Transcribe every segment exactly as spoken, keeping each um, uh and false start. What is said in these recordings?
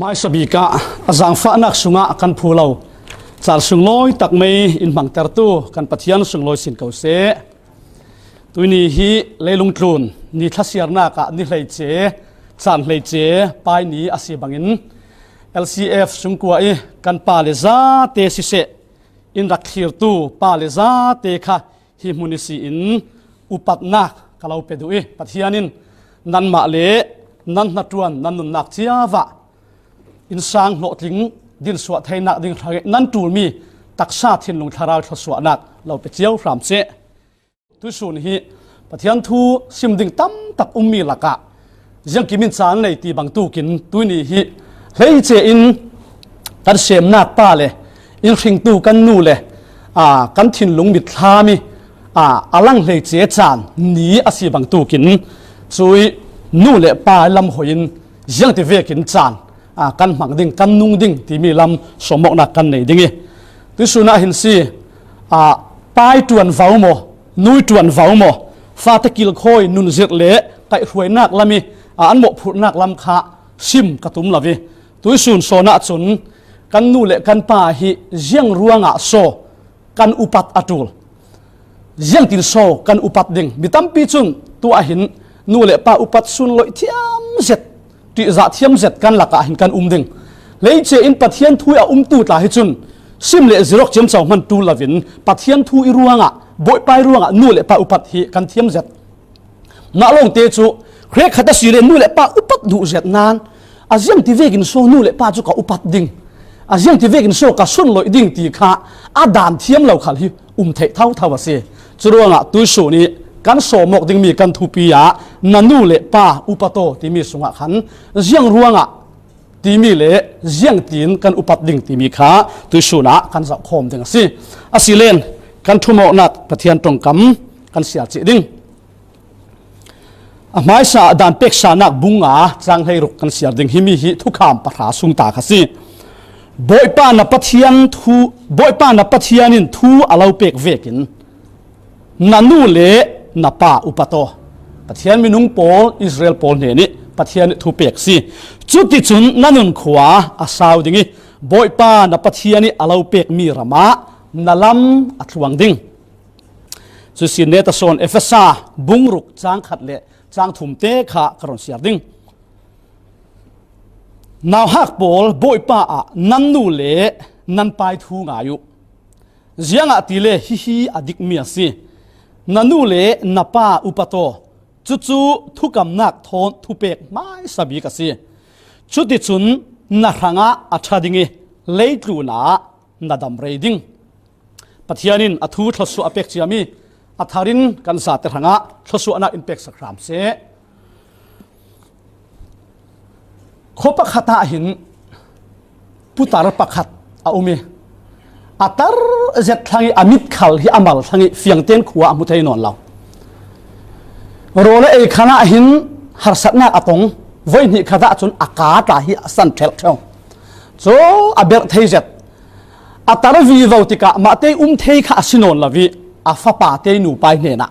Hmaisa bik ah a zangfahnak sungah kan phu lo, caan sunglawi tak mei in hmangtertu kan Pathian sunglawi sin ko seh. Tuini hi leilung tlun ni thlasiarnak ah ni hleice, caan hleice, Pai ni a si bangin L C F sungkua i kan pa le zate siseh, in rak thlirtu pa le zate kha hi hmun i si in upatnak ka lo pe duh i, Pathian in nanmah le nan hnaṭuan nan nunnak ciavah innsang hlawhtling dinsuah theinak ding hrangih nan ṭulmi taksa thinlung thlarau thluasuahnak lo pe cio hram seh. Tuisun hi Pathian thu sim ding tam tak ummi lakah ziangkim in caan nei ti bangtukin tuini hi hleice in kan semnak pa le in hringtu kan nu le, aa, kan thinlung mitthlam i, aa, a lang hleice caan ni a si bangtukin cui nu le pa lam hoi in ziangti vekin caan, aa, kan hmang ding, kan nung ding timi lam sawmawknak kan nei ding i, tuisun ah hin si, aa, pai ṭuanvo maw, nui ṭuanvo maw, fate kilkhawi nunzirh le kaihhruainak lam i, aa, an mawhphurhnak lam kha sim ka tum lo i, tuisun sawn ahcun kan nu le kan pa hi ziang ruangah saw kan upat a ṭul? Ziangtin saw kan upat ding? Mi tampi cun tu ah hin nu le pa upat sunloih thiam zet, ṭihzah thiam zet kan lakah hin kan um ding. Hleice in Pathian thu i a umtu tla hi cun sim le zirh awk ciamco hman ṭul loin Pathian thu i ruangah, Bawipa i ruangah nu le pa upat hi kan thiam zet. Mah lawngte cu hrekkhat asile nu le pa upat duh zet nan, a ziangti vekin saw nu le pa cu ka upat ding, a ziangti vekin saw ka sunloih ding ti kha a daan thiam lo khal hi um theih thotho a si. Curuangah tuisun i kan sawmawk dingmi kan thupi ah na nu le pa upat aw timi sungah khan ziang ruangah timi le ziangtin kan upat ding timi kha tuisun ah kan zohkhawm ding a si. Asilen kan thumawknak Pathian ṭongkam kan siar cih ding. A hmaisa ah dan peksanak bung nga cang hleiruk kan siar ding. Himi hi thukham pahra sung ta kha si. Bawipa na Pathian thu, Bawipa na Pathian in thu a lo pek vekin na nu le na pa upat aw. Pathian minung pawl, Israel pawl hnenih Pathian nih thu pek si. Cuticun na nun khua a sau ding i Bawipa na Pathian ih a lo pekmi ramah na lam a tluang ding. Cusin neta sawn Efesa bung ruk cang khat le cang thum te kha ka run siar ding. Nauhak pawl, Bawipa ah nan nu le nan pai thu ngai uh. Ziangahtile hihi a dikmi a si. Na nu le na pa upat aw. Cucu thukamnak thawn thupek hmaisa bik a si. Cuticun na hrangah a ṭha ding i leitlun ah na dam rei ding. Pathian in a thu thluasuah a pek ciami a thar in kan zate hrangah thluasuahnak in peksak hram seh. Khua pakhat ah hin putar pakhat a um i, a tar zet thlang i a mit khal hi a mal thlang i fiangten khua a hmu thei nawn lo. Rawl a ei khan ah hin harsatnak a tong, voi hnih khat ah cun a ka tla hi a san ṭhelh ṭheu. Cu a berh thei zet. A tar vivo tikah mah te um thei kha a si nawn lo i a fapa te nupa hnenah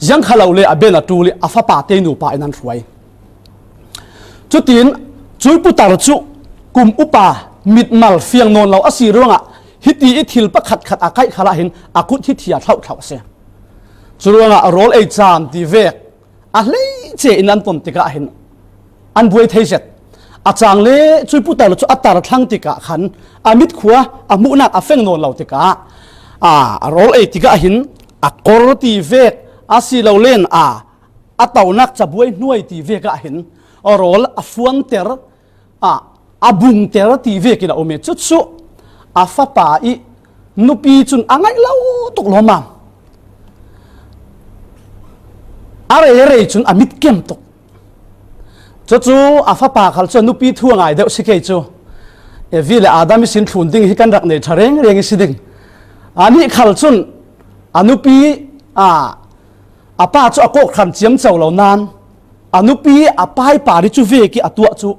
ziang kha lo le a ben a ṭul i a fapa te nupa in an hruai. Cutin cui putar cu kum upa mitmal fiang nawn lo a si ruangah hiti i thil pakhat khat a kaih khal ah hin a kut hi thia thlauhthlauh a si. Curuangah rawl ei caan ti vek a hleice in an ton tikah hin an buai thei zet. A cang le cui putar cu a tar thlang tikah khan a mitkhua a hmuhnak a feng nawn lo tikah, a, a rawl ei tikah hin a kor ti vek a si lo len a, a tonak cabuai hnuai ti vek ah hin a rawl a fuanter, a, a bungter ti vekin a um i cucu a fapa i nupi cun a ngaih lo tuk lawmmam. A rei a rei cun a mit kem tuk. Cucu a fapa khal cu a nupi thu a ngai deuh si kei cu. Evi le Adam i sin thlun ding hi kan rak nei ṭha rengreng i si ding. Anih khal cun a nupi, a, a pa cu a kawhhran ciamco lo nan a nupi a pai pari cu vek i a tuah cu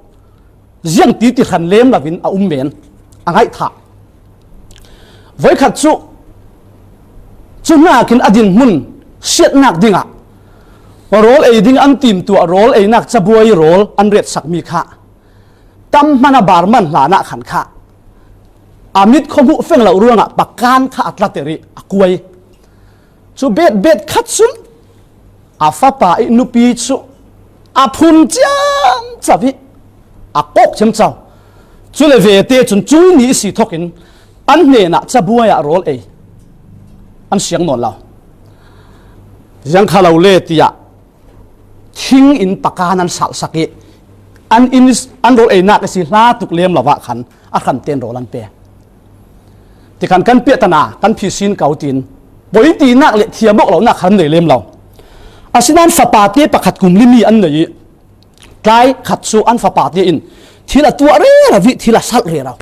ziangti ti hran lem loin a um men, a ngaihthah. Voikhat cu, cu hnakin a dinhmun siatnak dingah rawl ei ding an timtuah rawl einak cabuai rawl an retsakmi kha tam hmana bar man hlanah khan kha a mit khuahmuh feng loh ruangah pakan kha a tlater ih a kuai. Cu betbet khat cun a fapa ih nupi cu a phun ciamco ih a kawk ciamco. Cule vete cun cuih ni ihsi thokin an hnenah cabuai ah rawl ei an siang nawn lo. Ziang kha lo le tiah thing in pakan an salhsak ih an inn, an rawl einak ihsi hla tuk lem lo ah khan a hranten rawl an pe. Tikhan kan piahtana kan phisin ko tiin poi tinak le thiam awk lonak khan an nei lem lo. Asinain fapate pakhat kum li mi an nei ih tlai khat cu an fapate in thil a tuah rero ih thil a salh rero.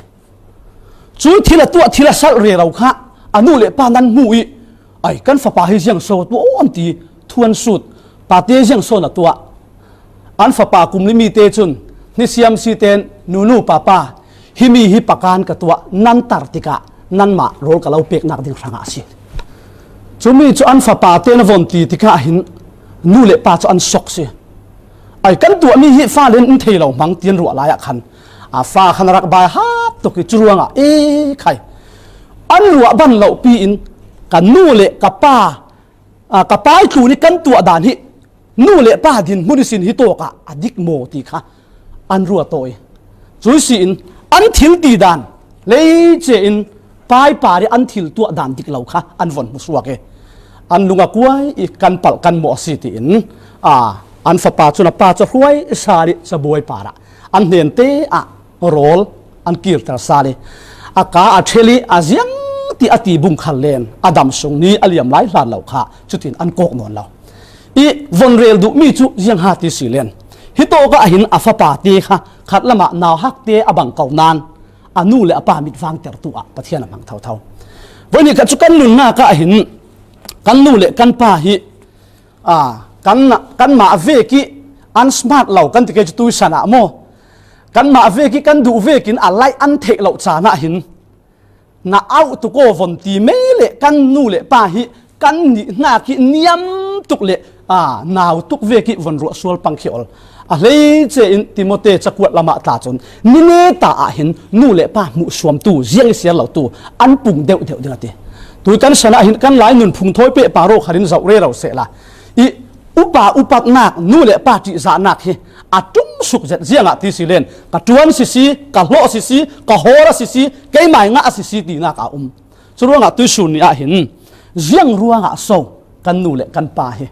Cu thil a tuah, thil a salh rero kha a nu le pa nan hmuh ih, "Ai, kan fapa hi ziang so tuah aw," an ti. Thu an sut. Pate ziang so na tuah? An fapa kum li mite cun hnisiam siten, "Nunu, papa, himi hi pakan ka tuah, nan tar tikah nanmah rawl ka lo peknak ding hrangah a si." Cumi cu an fapate na von ti tikah hin nu le pa cu an sok si. "Ai, kan tuahmi hi fale in thei lo hmang," tian ruah lai ah khan a fa khan a rak bai hat tuk ih curuangah, "E khai, an ruah ban lohpi in ka nu le ka pa, aa, ka pai tlun ih kan tuah dan hi nu le pa dinhmun ihsin hi tawkah a dik maw?" ti kha an ruah tawi. Cuih si in an thil ti dan leice in pai par ih an thil tuah dan dik lo kha an von hmusuak ih an lung a kuai ih kan palh kan mawh a si tiin, aa, an fapa cun a pa cu hruai sal ih cabuai parah an hnente ah rawl an kirter sal ih a ka a ṭhel ih a ziang ti a ti bung khal len a dam sung ni a liam lai hlan lo kha cutin an kawk nawn lo. Ih von rel duhmi cu ziang ha ti si len, hi tawkah hin a fapate kha khat lamah nauhakte a bang ko nain a nu le a pa mit vangtertu ah Pathian a hmang thotho. Voi nih kha cu kan nunnak ah hin kan nu le kan pa hi, aa, kan, kanmah vek ih an smart lo kan ti kei cu tuisan ah maw? Kanmah vek ih kan duh vekin a laih an theih loh caan ah hin na auh tuk aw von ti mei le kan nu le pa hi kan nih hnak ih niam tuk le, aa, nau tuk vek ih von ruah sual pang khi ol. A hleice in Timote cakuat lamah tla cun ni neta ah hin nu le pa hmuh suamtu, ziang ih siar lotu an pung deuhdeuh ding a ti. Tui kan san ah hin kan Lai nunphung thawi pehpar aw khan in zoh rero sehla ih upa upatnak, nu le pa ṭihzahnak hi a ṭumsuk zet ziangah ti si len, ka ṭuan sisi, ka hlawh sisi, ka hawr a sisi, keimah ih ngah a sisi tinak a um. Curuangah tuihsun ni ah hin ziang ruangah so kan nu le kan pa hi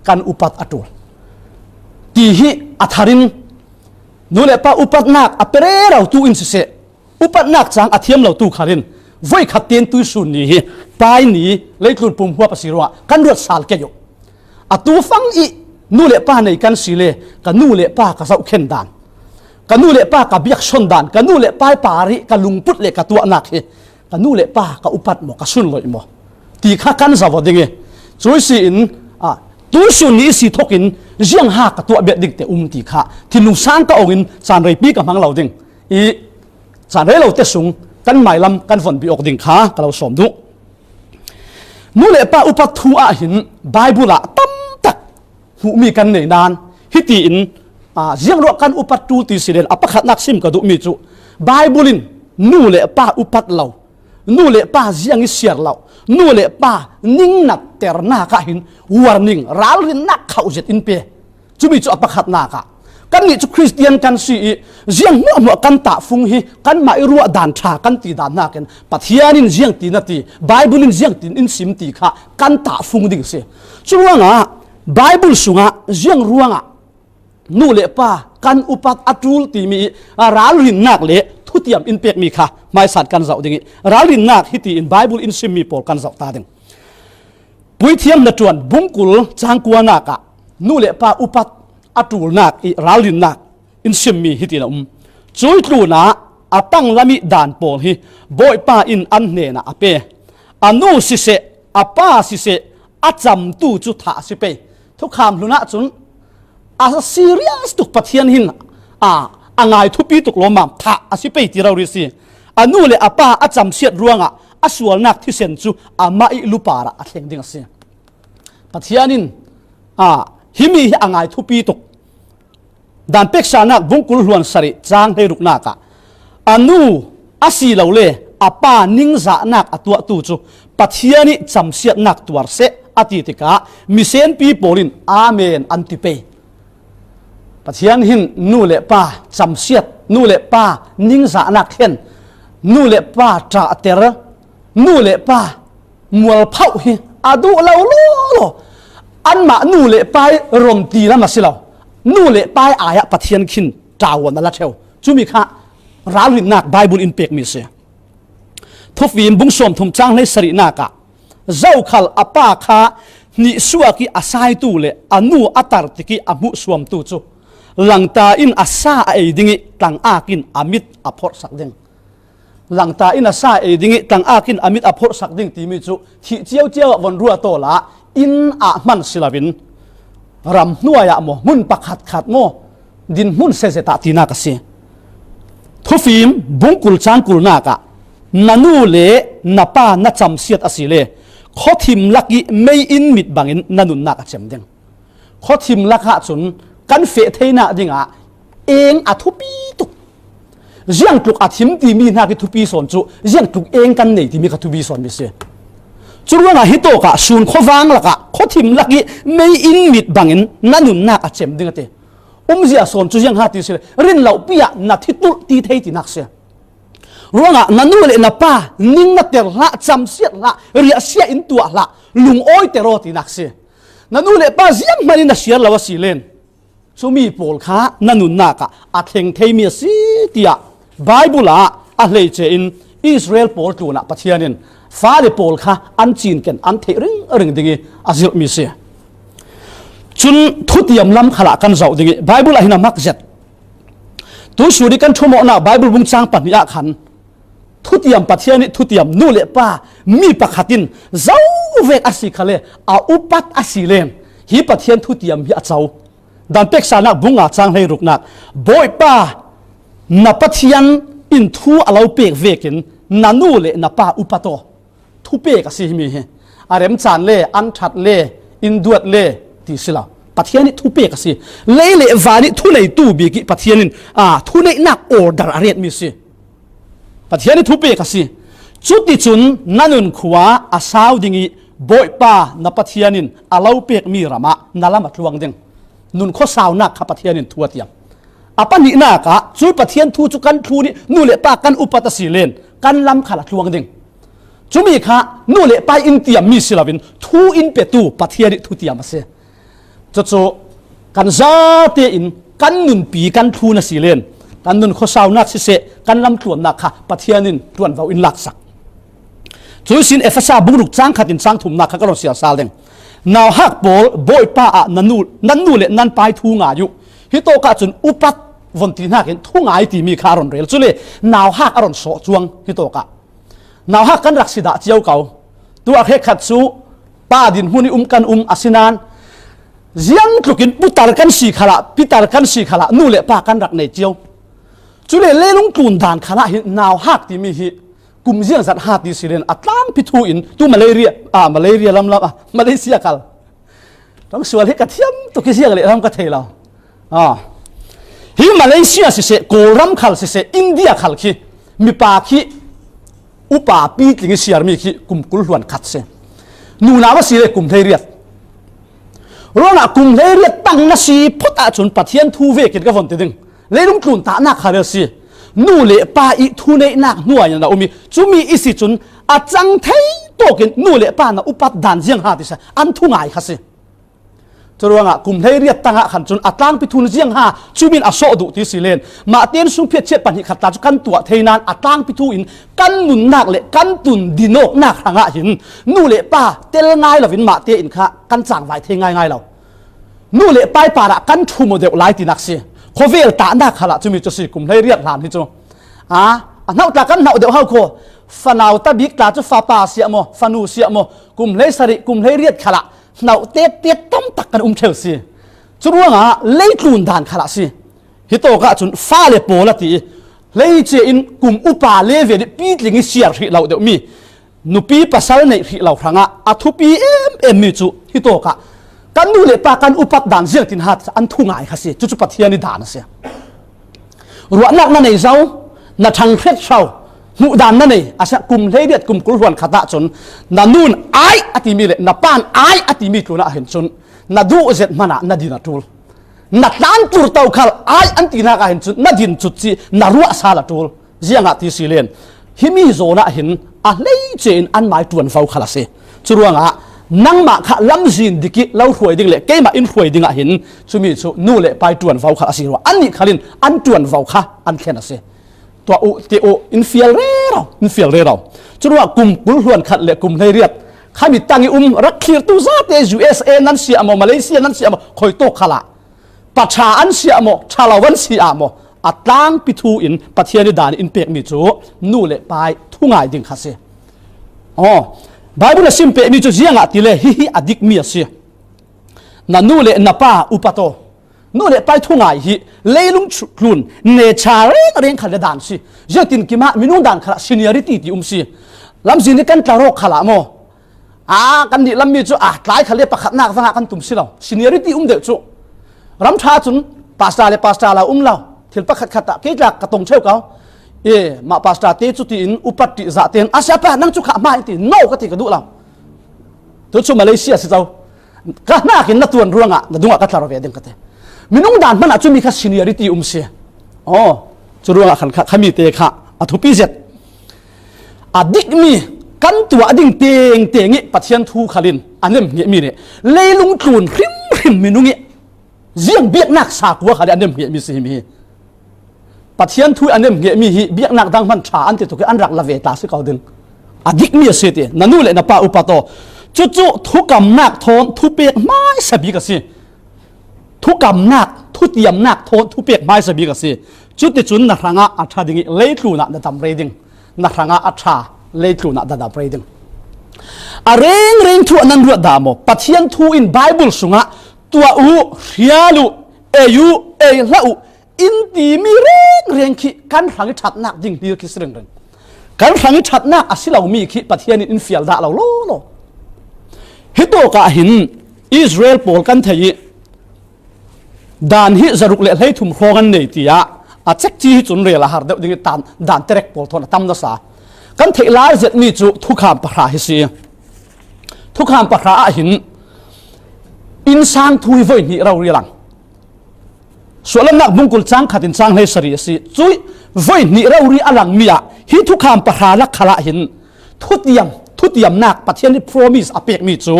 kan upat a ṭul ti hi a thar in nu le pa upatnak a pe rero tu in siseh, upatnak cang a thiam lotu khal in voikhat tein tuihsun ni hi pai ni leitlun pum huap a si ruangah kan ruat sal kei uh. Atu fang ih nu le pa nei kan si le ka nu le pa ka zohkhen dan, ka nu le pa ka biakson dan, ka nu le pa ih par ih ka lungput le ka tuahnak hi ka nu le pa ka upat maw, ka sunloih maw ti kha kan zoh aw ding ih, cuih si in, ah, tuihsun ni ihsi thokin ziang ha ka tuah biak ding te um ti kha thinlung sang ka ong in caan reipi ka hmang lo ding ih, caan rei lo te sung kan mailam kan von bi awk ding kha ka lo sawm duh. Nu le pa upat thu ah hin Baibal ah tamtak hmuhmi kan nei nain hiti in, aa, ziang ruah kan upat ṭul ti si len a pakhatnak sim ka duhmi cu Baibal in nu le pa upat lo, nu le pa ziang ih siar lo, nu le pa ningnaternak ah hin warning, ralrinnak khauh zet in pe. Cumi cu a pakhatnak ah kannih cu Khristian kan si ih ziang hmuahhmuah kan tahfung hi kanmah ih ruah dan ṭha kan ti dan hnakin Pathian in ziang ti na ti, Baibal in ziang tin in sim ti kha kan tahfung ding a si. Curuangah Baibal sungah ziang ruangah nu le pa kan upat a ṭul timi ih a ralrinnak le thutiam in pekmi kha hmaisat kan zoh ding ih ralrinnak hiti in Baibal in simmi pawl kan zoh ta ding. Puithiam hnaṭuan bungkul cangkuanak ah nu le pa upat a ṭulnak ih ralrinnak in simmi hitin a um. Cuih tlunah a tanglam ih dan pawl hi Bawipa in an hnenah a pe. A nu siseh, a pa siseh, a camtu cu thah a si pei. Thukham hlun ahcun a serious tuk Pathian hin, a, a ngai thupi tuk lawmmam thah a si pei ti rori si. A nu le a pa a camsiat ruangah a sualnak thisen cu amah ih lu parah a thleng ding a si. Pathian in, aa, himi hi a ngai thupi tuk. Dan peksanak bung kul hluan sarih cang hleiruknak ah, a nu a si lo le a pa ningzahnak a tuahtu cu Pathian ih camsiatnak tuar seh a ti tikah misenpi pawl in amen an ti pei. Pathian hin nu le pa camsiat, nu le pa ningzahnak thlen, nu le pa ṭahter, nu le pa mualphauh hi a duh lo lawlaw. Anmah nu le pa ih rom ti lam a si lo, nu le pa ih ai-ah Pathian khin ṭawn a la ṭheu. Cumi kha ralrinnak Baibal in pekmi a si. Thufim bung sawmthum cang hleisarihnak ah, zokhal a pa kha hnihsuak ih a saitu le a nu a tar tikih a hmuhsuamtu cu langta in a sa a ei ding ih tlangak in a mit a phorhsak ding. Langta in a sa a ei ding ih tlangak in a mit a phorhsak ding timi cu thih ciocio ah von ruat awla inn ah hman si loin ram hnuai ah maw, hmun pakhatkhat maw, dinhmun sezet ah tinak a si. Thufim bung kul cang kulnak ah, na nu le na pa na camsiat a si le khuathim lakih mei-inn mit bangin na nunnak a cem ding. Khuathim lakah cun kan feh theinak dingah eng a thupi tuk. Ziangtluk a thim timi hnak ih thupi sawn cu ziangtluk eng kan nei timi kha thupi sawnmi si. Curuangah hitawkah sun khuavang lakah khuathim lakih mei-inn mit bangin na nunnak a cem ding a ti. Umzia sawn cu ziang ha ti si le rinlopi ah na thitulh ti thei tinak si. Ruangah na nu le na pa ning na ter hlah, camsiat hlah, riahsiah in tuah hlah, lungawi ter aw tinak si. Na nu le pa zianghman in na siar lo a si len cumi pawl kha na nunnak ah a thleng theimi a si, tiah Baibal ah a hleice in Israel pawl tlunah Pathian in fale pawl kha an cinken an theih ringring ding ih a zirhmi si. Cun thutiam lam khalah kan zoh ding ih Baibal ah hin a hmak zet. Tuihsun ih kan ṭhumawknak Baibal bung cang pahnih ah khan thutiam, Pathian ih thutiam, nu le pa mi pakhat in zo vek a si khal le a upat a si len hi Pathian thutiam hi a co. Dan peksanak bung nga cang hleiruknak, Bawipa na Pathian in thu a lo pek vekin na nu le na pa upat aw. Thupek a si himi hi. A remcan le, an ṭhat le, in duat le ti si lo. Pathian ih thupek a si. Lei le van ih thuneitu bik ih Pathian in, aa, thuneihnak order a retmi si. Pathian ih thupek a si. Cuticun na nunkhua a sau ding ih Bawipa na Pathian in a lo pekmi ramah na lam a tluang ding. Nunkhua saunak kha Pathian in thu a tiam. A pahnihnak ah cu Pathian thu cu kan thlun ih nu le pa kan upat a si len kan lam khal a tluang ding. Cumi kha nu le pa in tiammi si loin thu in petu Pathian ih thutiam a si. Cucu kan zate in kan nunpi kan thlun a si len kan nunkhua saunak siseh, kan lamtluannak kha Pathian in ṭuanvo in laksak. Cuihsin Efesa bung ruk cang khat in cang thumnak kha ka rawn siar sal ding. Nauhak pawl, Bawipa ah nan nu, nan nu le nan pa ih thu ngai uh. Hitawkah cun upat von ti hnakin thu ngai timi kha a rawn rel. Cule nauhak a rawn sawh cuang hitawkah. Nauhak kan rak si dah cio ko. Tu a hrekkhat cu pa dinhmun ih um kan um a si nain ziangtlukin putar kan si khalah, pitar kan si khalah, nu le pa kan rak nei cio. Cule leilung tlun dan khalah hi nauhak timi hi kum ziangzat ha ti si len a tlangpi thu in tu Malaysia, ah, Malaysia lamlam, ah, Malaysia khal. Ram sual hi ka thiam tuk hi ziang le ram ka thei lo. Ah. Hi Malaysia siseh, Kawlram khal siseh, India khal khi mipa khi upa pitling ih siarmi khi kum kul hluan khat si. Nunau a si le kum hleiriat. Ruangah kum hleiriat tang na si phot ahcun Pathian thu vekin ka von ti ding. Leilung tlun tahnak kha rel si. Nu le pa ih thuneihnak hnuai na um ih cumi ih si cun a cang thei tawkin nu le pa na upat dan ziang ha ti sa an thu ngai kha si. Curuangah kum hleiriat tangah khan cun a tlangpi thu ziang ha cumin a sawh duh ti si len mahten sungphiat chiat pahnih khat tla cu kan tuah thei nain a tlangpi thu in kan nunnak le kan tun dinawknak hrangah hin nu le pa tel ngai loin mahte in kha kan cangvai thei ngaingai lo. Nu le pa ih parah kan ṭhum aw deuh lai tinak si. Khuavel tahnak khalah cumi cu si kum hleiriat hlan hi cu. A, a hnauh tla kan hnauh deuh hau khaw. Fanau ta bik tla cu fapa siah maw, fanu siah maw, kum hleisarih, kum hleiriat khalah hnauh tettet tamtak kan um ṭheu si. Curuangah leitlun dan khalah si. Hitawkah cun fale pawl a ti ih hleice in kum upa level ih pitling ih siar hrih lo deuhmi nupi pasal neih hrih lo hrangah a thupi em emmi cu hitawkah Kan nu le pa kan upat dan ziangtin hat an thungai kha si, cucu Pathian i dan a si. Ruahnak na nei zo, na ṭhang hret hro, hmuh dan na nei a si. Kum hleiriat kum kul hluan khat ahcun na nun ai a timi le na pan ai a timi tlunah hin cun na duh zet hmanah na din a ṭul. Na tlantur to khal ai an tinak ah hin cun na din cut ci na ruah sal a ṭul. Ziangah ti si len, himi zawn ah hin a hleice in an mai ṭuanvo khal a si. Curuangah nangmah kha lamzin dik ih lo hruai ding le keimah in hruai dingah hin cumi cu nu le pai ṭuanvo khal a si rua. Annih khal in an ṭuanvo kha an thlen a si. Tuah uh, ti uh, in fial rero, in fial rero. Curuangah kum kul hluan khat le kum hleiriat khami tang ih um rak thlirtu zate U S A nan si ah maw, Malaysia nan si ah maw, khuitawk khalah pa ṭha an si ah maw, ṭha lo an si ah maw, a tlangpi thu in Pathian i dan in pekmi cu nu le pai thungai ding kha si. Aw, Baibal a sim pekmi cu ziangah tile hihi a dikmi a si. Na nu le na pa upat aw. Nu le pai thungai hi leilung tlun necha rengreng khal le dan si. Ziangtin kimah minung dan khalah seniority ti um si. Lamzin hi kan tlarawk khalah maw, a kan nih lammi cu a tlai khal le pakhatnak zangah kan tum si lo. Seniority um deuh cu. Ram ṭha cun pastor le pastor lo um lo. Thil pakhat khat ah kei tla ka tong ṭheu ko. E, mah pastor te cu tiin upat ṭih zah tein a siapa nang cu kha hma in ti no ka ti ka duh lo. Tu cu Malaysia si co. Ka hnakin na tuan ruangah na dungah ka tlar ve ding ka ti. Minung dan hmanah cumi kha seniority um si. Aw, cu ruangah khan kha, khami te kha a thupi zet. A dikmi kan tuah ding tengteng ih Pathian thu khalin a nemhnghehmi le leilung tlun hrimhrim minung ih ziang biaknak sakua khalin a nemhnghehmi si himi hi. Pathian thu ih a nemhnghehmi hi biaknak dang hman ṭha an ti tuk ih an rak la ve ta si ko ding. A dikmi a si ti, na nu le na pa upat aw. Cucu thukamnak thawn thupek hmaisa bik a si. Thukamnak, thutiamnak thawn thupek hmaisa bik a si. Cuticun na hrangah a ṭha ding ih leitlunah na dam rei ding. Na hrangah a ṭha, leitlunah na dam rei ding. A rengreng thu a nan ruat dah maw? Pathian thu in Baibal sungah tuah uh, hrial uh, ei uh, ei hlah uh, in timi rengreng khi kan hrang ih ṭhatnak ding hnir khi si ringring. Kan hrang ih ṭhatnak a si lomi khi Pathian in in fial dah lo lawlaw. Hitawk ah hin Israel pawl kan theih ih dan hi zaruk le hleithum hrawng an nei tiah a cekci hi cun rel a har deuh ding ih dan, dan terek pawl thawn a tam nasa. Kan theih lai zetmi cu thukham pahra hi si. Thukham pahra ah hin innsang thu hi voi hnih rori a lang. Suahlamnak bungkul cang khat in cang hleisarih a si. Cuih voi hnih rori a langmi ah hi thukham pahra lak khalah hin thutiam, thutiamnak Pathian ih promise a pekmi cu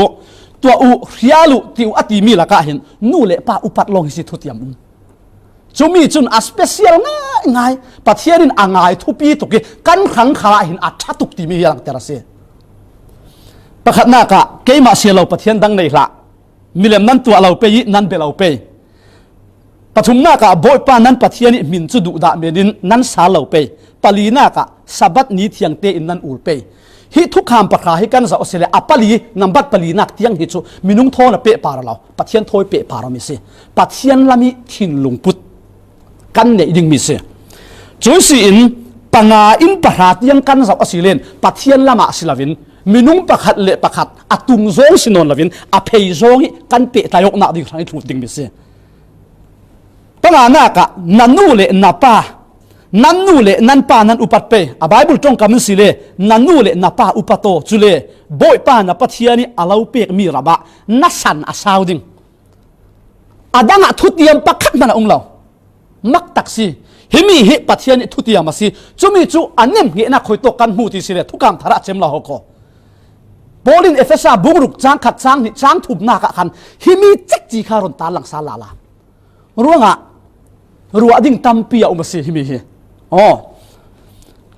tuah uh, hrial uh, ti uh a timi lakah hin nu le pa upat lawng hi si thutiam um. Cumi cun a special ngaingai, Pathian in a ngai thupi tuk ih kan hrang khalah hin a ṭha tuk timi hi a langter a si. Pakhatnak ah keimah si lo Pathian dang nei hlah. Milem nan tuah lo pei ih nan bia lo pei. Pathumnak ah Bawipa nan Pathian ih hmin cu duhdah men in nan sal lo pei. Palinak ah Sabbath ni thiang tein nan ul pei. Hi thukham pahra hi kan zoh a si le a pali, nambat palinak tiang hi cu minung thawn a pehpar a lo, Pathian thawi pehpar awmi si. Pathian lam ih thinlung put kan neih dingmi si. Cui si in panga in pahra tiang kan zoh a si len Pathian lamah si loin minung pakhat le pakhat a tung zawng si nawn loin a phei zawng ih kan pehtlai awknak ding hrang ih thlut dingmi si. Panganak ah na nu le na pa, nan nu le nan pa nan upat pei. A Baibal ṭongkam in si le na nu le na pa upat aw, cule Bawipa na Pathian ih a lo pekmi ram ah na san a sau ding. A dangah thutiam pakhat hman a um lo. Maktak si. Himi hi Pathian ih thutiam a si. Cumi cu a nemhnghehnak khuitawk kan hmu ti si le thukham thar ah cem lo ho ko. Paul in Efesa bungruk cang khat, cang hnih, cang thumnak ah khan himi cekci kha run tarlang sal lala. Ruangah ruah ding tampi a um a si himi hi. Aw.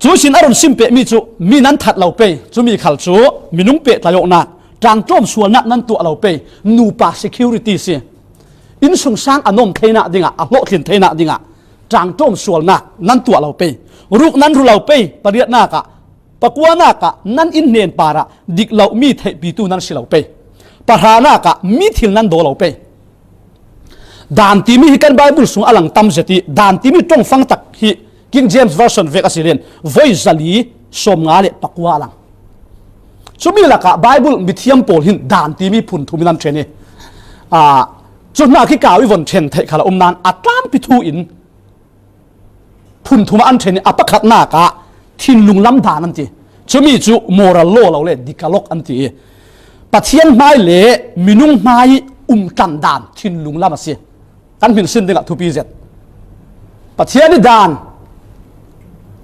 Cu sin a run sim pehmi cu mi nan that lo pei, cumi khal cu minung pehtlai awknak, ṭangṭawm sualnak nan tuah lo pei, nupa security si. Innsungsang a nuam theinak dingah, a hlawhtlin theinak dingah ṭangṭawm sualnak nan tuah lo pei, ruk nan ru lo pei, pariatnak ah, pakuanak ah nan in hnen parah dik lomi theihpitu nan si lo pei, pahranak ah mi thil nan daw lo pei. Dan timi hi kan Baibal sung a lang tam zet ih, dan timi ṭongfang tak hi King James Version vek a si len voi zali sawmnga le pakua a lang. Cumi lakah Baibal mithiam pawl hin dan timi phun thum in an ṭhen ih, a, cu hna khi kau i von ṭhen theih khal a um nain a tlangpi thu in phun thum ah an ṭhen i a pakhatnak ah thinlung lam dan an ti. Cumi cu moral law lo le Decalogue an ti i Pathian hmai le minung hmai i umtlan dan thinlung lam a si. Kan hmin sin dingah thupi zet. Pathian i dan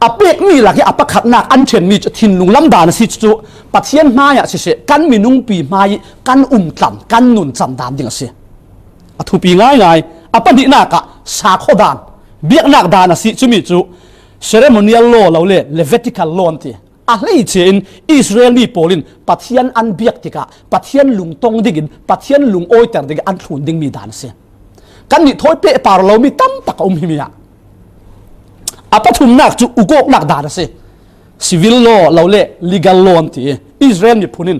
a pekmi lak i a pakhatnak an ṭhenmi cu thinlung lam dan a si. Cucu Pathian hmai ah siseh, kan minungpi hmai i kan umtlan, kan nuncan dan ding a si. A thupi ngaingai. A pahnihnak ah sakhaw dan, biaknak dan a si. Cumi cu ceremonial law lo le Levitical law an ti. A hleice in Israel mi pawl in Pathian an biak tikah Pathian lungtong dingin, Pathian lungawiter dingin an thlun dingmi dan a si. Kannih thawi pehpar lomi tam tak a um himi ah a pathumnak cu ukawknak dan a si. Civil law lo le legal law an ti i Israel miphun in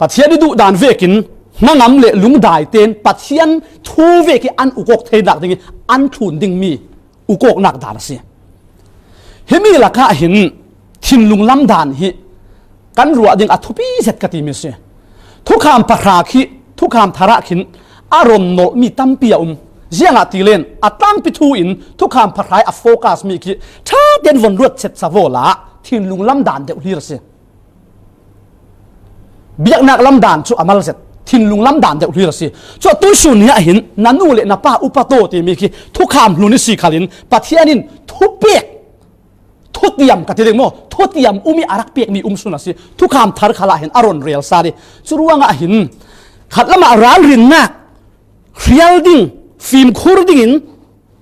Pathian i duh dan vekin hnangam le lungdai tein Pathian thu vek i an ukawk theinak dingin an thlun dingmi ukawknak dan a si. Himi lakah hin thinlung lam dan hi kan ruah ding a thupi zet ka timi a si. Thukham pahra khi, thukham thar ah khin a ron nolhmi tampi a um. Ziangahtile a tlangpi thu in thukham pahra i a focus mi khi ṭha tein von ruat chet savaw la thinlung lam dan deuh hlir a si. Biaknak lam dan cu a mal zet, thinlung lam dan deuh hlir a si. Cu tuihsun ni ah hin na nu le na pa upat aw timi khi thukham hlun i si khalin Pathian in thupek, thutiam ka ti ding maw? Thutiam um i a rak pekmi um sun a si. Thukham thar khal ah hin a ron rel sa dih. Cu ruangah hin khat lamah ralrinnak hrial ding, fimkhur dingin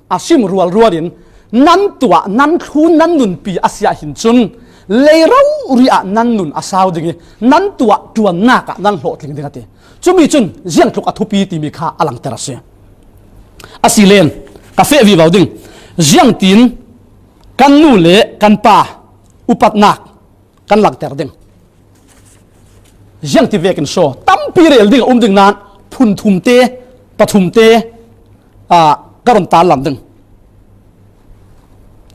a sim rualrual in nan tuah, nan thlun, nan nunpi a si ah hin cun lei rori ah nan nun a sau ding i nan tuah ṭuannak ah nan hlawhtling ding a ti. Cumi cun ziangtluk a thupi timi kha a langter a si. A si len ka feh vivo ding. Ziangtin kan nu le kan pa upatnak kan langter ding. Ziangti vekin saw tampi rel ding a um ding nain phun thumte, pathumte, aa, ka ron tarlam ding.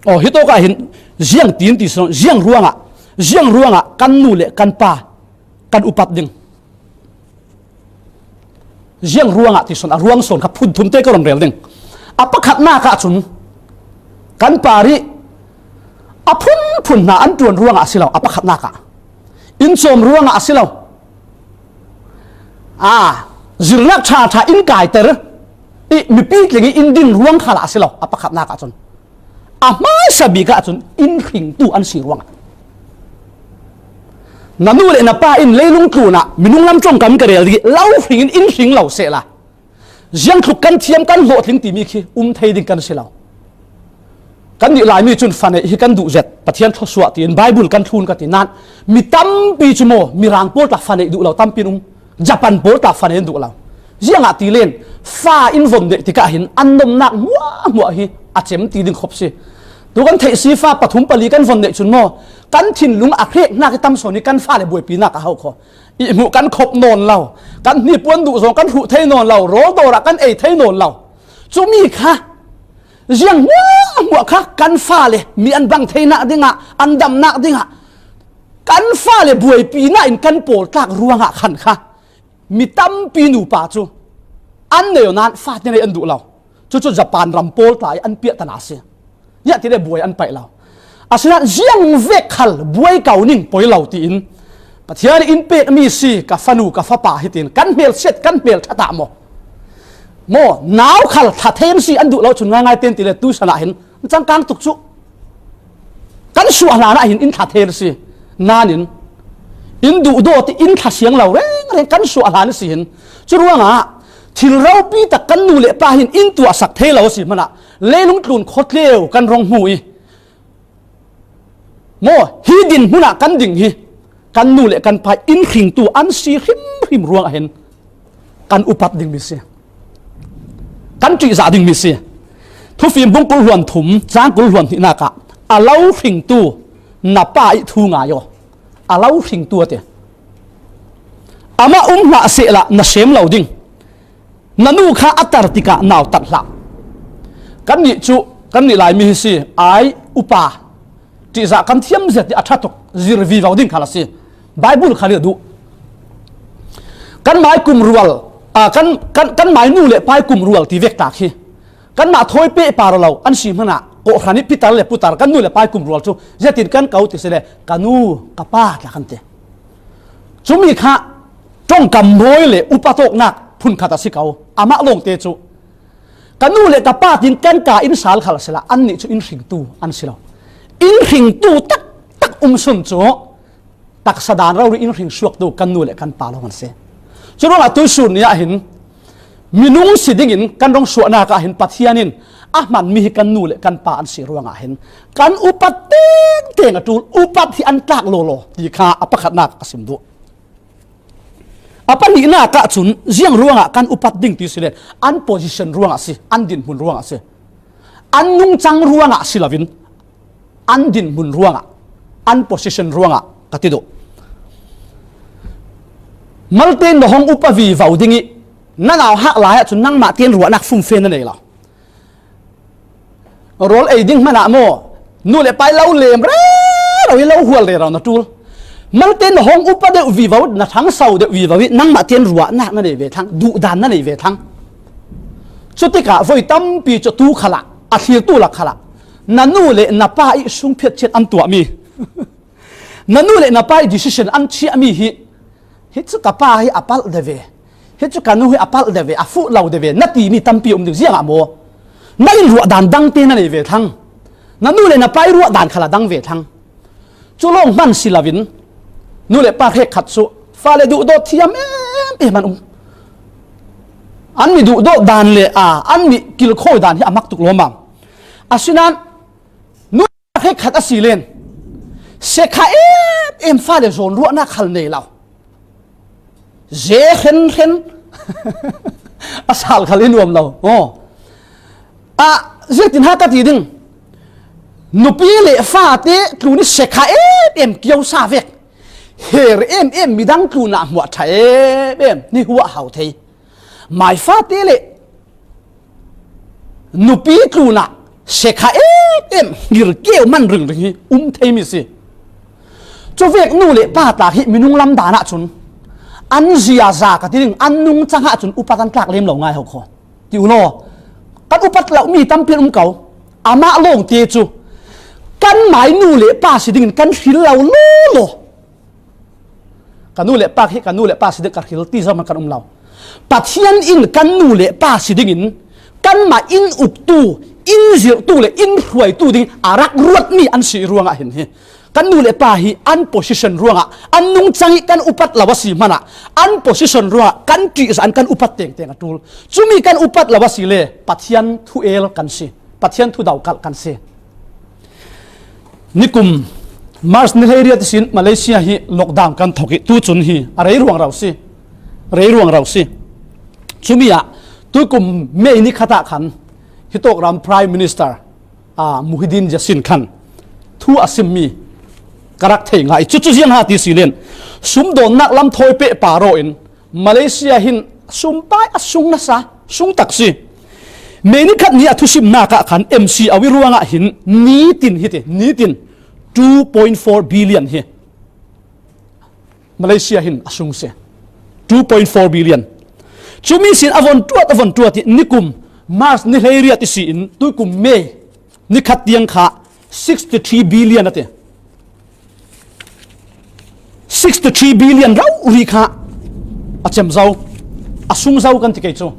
Aw, hitawk ah hin ziangtin ti sawn, ziang ruangah, ziang ruangah kan nu le kan pa kan upat ding. Ziang ruangah ti sawn, a ruang sawn kha phun thumte ka ron rel ding. A pakhatnak ah cun kan par i a phunphun hna an ṭuan ruangah a si lo, a pakhatnak ah in cawm ruangah a si lo. Aa, zirnak ṭha ṭha in kaiter i mipi tling i in din ruang khal ah a si lo, a pakhatnak ah cun. A hmaisa bik ah cun in hringtu an si ruangah na nu le na pa in leilung tlun ah minung lam ṭongkam ka rel dih lo hring in in hring lo sehla ziangtluk kan thiam kan hlawhtling timi khi um thei ding kan si lo. Kannih Laimi cun faneih hi kan duh zet, Pathian thluasuah tiin Baibal kan thlun ka ti nain mi tampi cu maw, Mirang pawl tla faneih duh lo tampi an um. Japan pawl tla faneih an duh lo. Ziangahtile fa in von neih tikah hin an nomnak hmuahhmuah hi a cem ti ding khop si. Tu kan theih si fa pathum pali kan von neih cun maw, kan thinlung a hrek hna khi tam sawn i kan fale buaipinak a hau kho. Ihmuh kan khop nawn lo, kan hnipuan duh zong kan hruh thei nawn lo, rawl dawr ah kan ei thei nawn lo. Cumi kha ziang hmuahhmuah kha kan fale mi an bang theinak dingah, an damnak dingah kan fale buaipinak in kan pawl tlak ruangah khan kha mi tampi nupa cu an nei nain fate nei an duh lo. Cucu Japan ram pawl tla i an piah ta hna a si. Ziah ti le buai an paih lo. Asinain ziang vek khal buai ko ning poi lo tiin Pathian in pekmi si, ka fanu, ka fapa hi tiin kan hmelsiat, kan hmel ṭha ta maw? Maw, nau khal thla thei an si an duh lo cun ngaingai ten ti le tuisan ah hin an cangkang tuk cu. Kan suah hlan ah hin in thla thei an si. Nain in, in duh dawt i in thla siang lo rengreng kan suah hlan a si hin. Cu ruangah thil ropi tak kan nu le pa hin in tuahsak thei lo a si hmanah leilung tlun khuatleu kan rung hmu i, maw, hi din hmun ah kan ding hi kan nu le kan pa in hringtu an si hrimhrim ruangah hin kan upat dingmi si, kan ṭihzah dingmi si. Thufim bung kul hluan thum, cang kul hluan hnihnak ah, a lo hringtu na pa i thu ngai aw. A lo hringtu a ti. Amah um hlah sehla na sem lo ding. Na nu kha a tar tikah nautat hlah. Kannih cu, kannih Laimi hi si, ai upa ṭihzah kan thiam zet i a ṭha tuk, zir vivo ding khal a si. Baibal khal i a duh. Kan mai kum rual A, kan, kan, kan mai nu le pai kum rual ti vek tak hi. Kan mah thawi peh par lo an si hmana, kawhhran hi pitar le putar kan nu le pai kum rual chu ziatin kan kau ti sile, ka nu, ka pa tla kan ti. Cumi kha ṭawngkam mawi le upa tawknak phun khat a si kau. Amah lawngte chu ka nu le ka pa tin kan ka in sal khal sila, annih chu in hringtu an si lo. In hringtu taktak um sun chu taksa dan rori in hring suaktu kan nu le kan pa lawng an si. Curuangah tuisun ni ah hin minung si dingin kan rong suahnak ah hin Pathian in a hman mi hi kan nu le kan pa an si ruangah hin kan upat tengteng a ṭul, upat hi an tlak lawlaw ti kha a pakhatnak ka sim duh. A pahnihnak ah cun ziang ruangah kan upat ding ti si le, an position ruangah si, an dinhmun ruangah si, an nungcang ruangah si loin an dinhmun ruangah, an position ruangah ka ti duh. Malte na hong upa vivo ding ih na nauhak lai ahcun nangmah tein ruahnak fumfe na nei lo. Rawl ei ding hmanah maw, nu le pai lo lem rero ih lo hual rero na ṭul. Malte na hong upa deuh vivo, na ṭhangso deuh vivo ih nangmah tein ruahnak na nei ve thlang, duhdan na nei ve thlang. Cutikah voi tampi cu tu khalah, a thlirtu lak khalah na nu le na pa ih sungphiat chiat an tuahmi, na nu le na pa ih decision an chiahmi hi, hi cu ka pa hi a palh de ve, hi cu ka nu hi a palh de ve, a fuh lo de ve, na timi tampi um ding. Ziangah maw? Na in ruahdan dangte na nei ve thlang. Na nu le na pa ih ruahdan khal a dang ve thlang. Cu lawng hman si loin nu le pa hrekkhat cu fale duhdawt thiam em em an um. An mi duhdawt dan le a, an mi kilkhawi dan hi a mak tuk lawmmam. Asinain nu hrekkhat a si len, sekha em em fale zawn ruahnak khal nei lo. Ze hrenhren a sal khal i nuam lo. Aw. Ah, ziatin ha ka ti ding. Nupi le fate tlun ih sekha em em kiosa vek, her em em midang tlunah hmuah ṭha em em ni huah hau thei. Mai fate le nupi tlunah sekha em em ngirkeu man ringring hi um theimi si. Cuvek nu le pa tlak hi minung lam dan ahcun an ziaza ka ti ding, an nungcang ahcun upat an tlak lem lo ngai ho kho ti u law. Kan upat lomi tampi an um ko. Amah lawngte cu kan mai nu le pa si dingin kan hril lo lawlaw. Ka nu le pa hi ka nu le pa si ding ka hril ti zohman kan um lo. Pathian in kan nu le pa si dingin kanmah in uktu, in zirhtu le in hruaitu ding a rak ruatmi an si ruangah hin hi kan nu le pa hi an position ruangah, an nungcang ih kan upat lo a si hmanah an position ruangah kan ṭihzah in kan upat tengteng a ṭul. Cumi kan upat lo a si le Pathian thu el kan si, Pathian thu dokalh kan si. Nikum March ni hleiriat ihsin Malaysia hi lockdown kan thok ih tucun hi a rei ruangro si, rei ruangro si. Cumi ah tukum May ni khat ah khan hitawk ram Prime Minister, ah, Muhyiddin Yassin khan thu a simmi ka rak thei ngai. Cucu ziang ha ti si len, sumdawnnak lam thawi peh par aw in Malaysia hin sumpai a sung nasa, sung tak si. May ni khat ni a thusimnak ah khan M C O ih ruangah hin nitin hi ti, nitin two point four billion hi Malaysia hin a sung si. Two point four billion. Cumi sin a von ṭuat, a von ṭuat ih nikum March ni hleiriat ihsin tuikum May ni khat tiang kha sixty three billion a ti. Sixty three billion rori kha a cem zo, a sung zo kan ti kei cu.